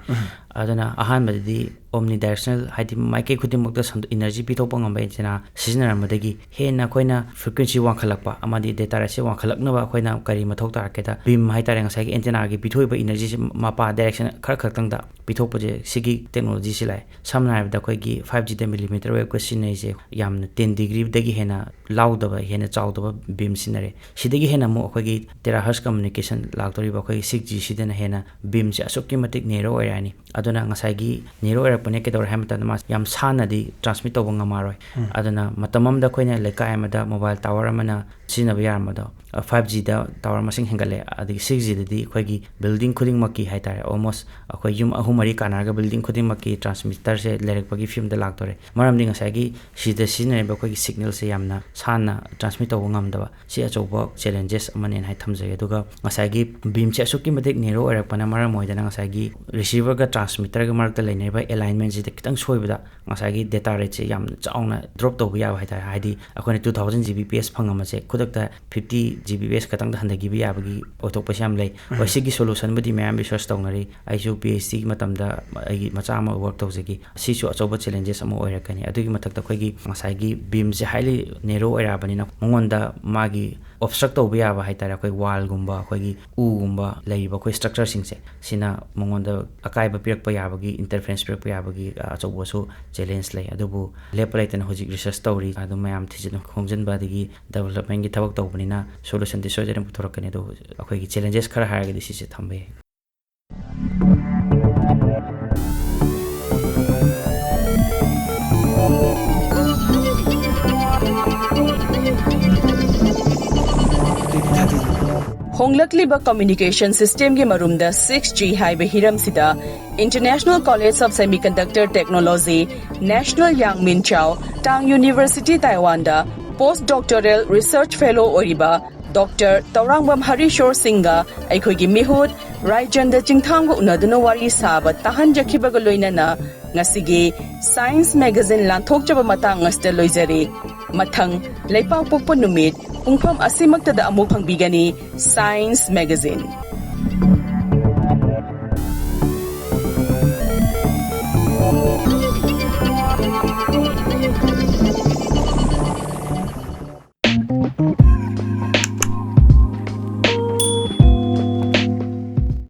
ꯑꯗꯨꯅ ꯑꯍꯥꯟꯕꯗꯗꯤ omnidirectional, ꯍꯥꯏꯗꯤ ꯃꯥꯏꯀꯩ ꯈꯨꯗꯤꯡꯃꯛꯇ ꯁꯟꯗꯣ-, energy ꯄꯤꯊꯣꯛꯄ ꯉꯝꯕ antenna ꯁꯤꯖꯤꯟꯅꯔꯝꯕꯗꯒꯤ ꯍꯦꯟꯅ ꯑꯩꯈꯣꯏꯅ frequency ꯋꯥꯡꯈꯠꯂꯛꯄ ꯑꯃꯗꯤ data rateꯁꯦ ꯋꯥꯡꯈꯠꯂꯛꯅꯕ ꯑꯩꯈꯣꯏꯅ ꯀꯔꯤ ꯃꯊꯧ ꯇꯥꯔꯛꯀꯦꯗ, beam ꯍꯥꯏꯇꯥꯔꯦ, ꯉꯁꯥꯏꯒꯤ antennaꯒꯤ ꯄꯤꯊꯣꯛꯏꯕ energyꯁꯦ ꯃꯄꯥ direction ꯈꯔ ꯈꯛꯇꯪꯗ ꯄꯤꯊꯣꯛꯄꯁꯦ, ꯁꯤꯒꯤ technologyꯁꯤ ꯂꯥꯛꯑꯦ꯫ ꯁꯝꯅ ꯍꯥꯏꯔꯕꯗ ꯑꯩꯈꯣꯏꯒꯤ five Gꯗ millimeter waveꯀ ꯁꯤꯖꯤꯟꯅꯔꯤꯁꯦ ꯌꯥꯝꯅ ten degreeꯗꯒꯤ ꯍꯦꯟꯅ ꯂꯥꯎꯗꯕ, ꯍꯦꯟꯅ ꯆꯥꯎꯗꯕ beam ꯁꯤꯖꯤꯟꯅꯔꯦ꯫ ꯁꯤꯗꯒꯤ ꯍꯦꯟꯅ ꯑꯃꯨꯛ ꯑꯩꯈꯣꯏꯒꯤ terahertz communication ꯂꯥꯛꯇꯧꯔꯤꯕ ꯑꯩꯈꯣꯏꯒꯤ six Gꯁꯤꯗꯅ ꯍꯦꯟꯅ beamꯁꯦ ꯑꯁꯨꯛꯀꯤ ꯃꯇꯤꯛ narrow ꯑꯣꯏꯔꯛꯑꯅꯤ꯫ ꯑꯗꯨꯅ ꯉꯁꯥꯏꯒꯤ narrow ꯑꯣꯏꯔꯛꯄꯅ ꯀꯩꯗꯧꯔꯦ ꯍꯥꯏꯕ ꯃꯇꯝꯗ ꯃꯥ ꯌꯥꯝ ꯁꯥꯟꯅꯗꯤ transmit ꯇꯧꯕ ꯉꯝꯃꯔꯣꯏ꯫ ꯑꯗꯨꯅ ꯃꯇꯝ ꯑꯃꯗ ꯑꯩꯈꯣꯏꯅ ꯂꯩꯀꯥꯏ ꯑꯃꯗ mobile tower ꯑꯃꯅ ꯁꯤꯖꯤꯟꯅꯕ ꯌꯥꯔꯝꯕꯗꯣ, ꯑ, five Gꯗ tower ꯃꯁꯤꯡ ꯍꯦꯟꯒꯠꯂꯦ꯫ ꯑꯗꯒꯤ six Gꯗꯗꯤ ꯑꯩꯈꯣꯏꯒꯤ building ꯈꯨꯗꯤꯡꯃꯛꯀꯤ ꯍꯥꯏꯇꯥꯔꯦ, almost ꯑꯩꯈꯣꯏ ꯌꯨꯝ ꯑꯍꯨꯝ ꯃꯔꯤ ꯀꯥꯟꯅꯔꯒ building ꯈꯨꯗꯤꯡꯃꯛꯀꯤ transmitterꯁꯦ ꯂꯩꯔꯛꯄꯒꯤ ꯐꯤꯕꯝꯗ ꯂꯥꯛꯇꯣꯔꯦ꯫ ꯃꯔꯝꯗꯤ ꯉꯁꯥꯏꯒꯤ ꯁꯤꯗ ꯁꯤꯖꯤꯟꯅꯔꯤꯕ ꯑꯩꯈꯣꯏꯒꯤ signalꯁꯦ ꯌꯥꯝꯅ ꯁꯥꯟꯅ transmit ꯇꯧꯕ ꯉꯝꯗꯕ, ꯁꯤ ꯑꯆꯧꯕ challenges ꯑꯃꯅꯦꯅ ꯍꯥꯏ ꯊꯝꯖꯒꯦ꯫ ꯑꯗꯨꯒ ꯉꯁꯥꯏꯒꯤ beamꯁꯦ ꯑꯁꯨꯛꯀꯤ ꯃꯇꯤꯛ narrow ꯑꯣꯏꯔꯛꯄꯅ ꯃꯔꯝ ꯑꯣꯏꯗꯅ ꯉꯁꯥꯏꯒꯤ receiverꯒ transmitterꯒ ꯃꯔꯛꯇ ꯂꯩꯅꯔꯤꯕ alignmentꯁꯤꯗ ꯈꯤꯇꯪ ꯁꯣꯏꯕꯗ ꯉꯁꯥꯏꯒꯤ data rateꯁꯦ ꯌꯥꯝꯅ ꯆꯥꯎꯅ drop ꯇꯧꯕ ꯌꯥꯕ ꯍꯥꯏꯇꯥꯔꯦ꯫ ꯍꯥꯏꯗꯤ ꯑꯩꯈꯣꯏꯅ two thousand Gbps ꯐꯪꯉꯝꯕꯁꯦ ꯈꯨꯗꯛꯇ fifty Gbps ꯈꯛꯇꯪꯗ ꯍꯟꯊꯈꯤꯕ ꯌꯥꯕꯒꯤ ꯑꯣꯏꯊꯣꯛꯄꯁꯦ ꯌꯥꯝ ꯂꯩ꯫ ꯍꯣꯏ, ꯁꯤꯒꯤ solutionꯕꯨꯗꯤ ꯃꯌꯥꯝ research ꯇꯧꯅꯔꯤ꯫ ꯑꯩꯁꯨ PhDꯒꯤ ꯃꯇꯝꯗ ꯑꯩꯒꯤ ꯃꯆꯥ ꯑꯃ work ꯇꯧꯖꯈꯤ꯫ ꯁꯤꯁꯨ ꯑꯆꯧꯕ challenges ꯑꯃ ꯑꯣꯏꯔꯛꯀꯅꯤ꯫ ꯑꯗꯨꯒꯤ ꯃꯊꯛꯇ ꯑꯩꯈꯣꯏꯒꯤ ꯉꯁꯥꯏꯒꯤ beamꯁꯦ highly narrow ꯑꯣꯏꯔꯛꯑꯕꯅꯤꯅ ꯃꯉꯣꯟꯗ ꯃꯥꯒꯤ obstruct ꯇꯧꯕ ꯌꯥꯕ ꯍꯥꯏꯇꯥꯔꯦ, ꯑꯩꯈꯣꯏ wallꯒꯨꯝꯕ, ꯑꯩꯈꯣꯏꯒꯤ ꯎꯒꯨꯝꯕ ꯂꯩꯔꯤꯕ ꯑꯩꯈꯣꯏ structureꯁꯤꯡꯁꯦ, ꯁꯤꯅ ꯃꯉꯣꯟꯗ ꯑꯀꯥꯏꯕ ꯄꯤꯔꯛꯄ ꯌꯥꯕꯒꯤ, interference ꯄꯤꯔꯛꯄ ꯌꯥꯕꯒꯤ, ꯑ, ꯑꯆꯧꯕꯁꯨ challenge ꯂꯩ꯫ ꯑꯗꯨꯕꯨ ꯂꯦꯞꯄ ꯂꯩꯇꯅ ꯍꯧꯖꯤꯛ research ꯇꯧꯔꯤ꯫ ꯑꯗꯨꯝ ꯃꯌꯥꯝ ꯊꯤꯖꯤꯟ ꯈꯣꯝꯖꯤꯟꯕ ꯑꯗꯒꯤ developmentꯀꯤ ꯊꯕꯛ ꯇꯧꯕꯅꯤꯅ solutionꯗꯤ ꯁꯣꯏꯗꯅ ꯄꯨꯊꯣꯔꯛꯀꯅꯤ꯫ ꯑꯗꯨꯕꯨ ꯑꯩꯈꯣꯏꯒꯤ challenges ꯈꯔ ꯍꯥꯏꯔꯒꯗꯤ ꯁꯤꯁꯦ ꯊꯝꯕ ꯌꯥꯏ꯫ ꯍꯣꯡꯂꯛꯂꯤꯕ communication systemꯒꯤ ꯃꯔꯨꯝꯗ six G ꯍꯥꯏꯕ ꯍꯤꯔꯝꯁꯤꯗ International College of Semiconductor Technology, National Yang Minchao, Tang University, Taiwanꯗ post doctoral research fellow ꯑꯣꯏꯔꯤꯕ Doctor ꯇꯧꯔꯥꯡꯕꯝ ꯍꯔꯤꯁꯣꯔ ꯁꯤꯡꯒ ꯑꯩꯈꯣꯏꯒꯤ ꯃꯤꯍꯨꯠ ꯔꯥꯏꯆꯟꯗ ꯆꯤꯡꯊꯥꯝꯒ ꯎꯅꯗꯨꯅ ꯋꯥꯔꯤ ꯁꯥꯕ ꯇꯥꯍꯟꯖꯈꯤꯕꯒ ꯂꯣꯏꯅꯅ ꯉꯁꯤꯒꯤ Science Magazine ꯂꯥꯟꯊꯣꯛꯆꯕ ꯃꯇꯥꯡ ꯑꯁꯤꯗ ꯂꯣꯏꯖꯔꯦ꯫ ꯃꯊꯪ ꯂꯩꯄꯥꯛꯄꯣꯛꯄ ꯅꯨꯃꯤꯠ ꯄꯨꯡꯐꯝ ꯑꯁꯤꯃꯛꯇꯗ ꯑꯃꯨꯛ ꯐꯪꯕꯤꯒꯅꯤ Science Magazine꯫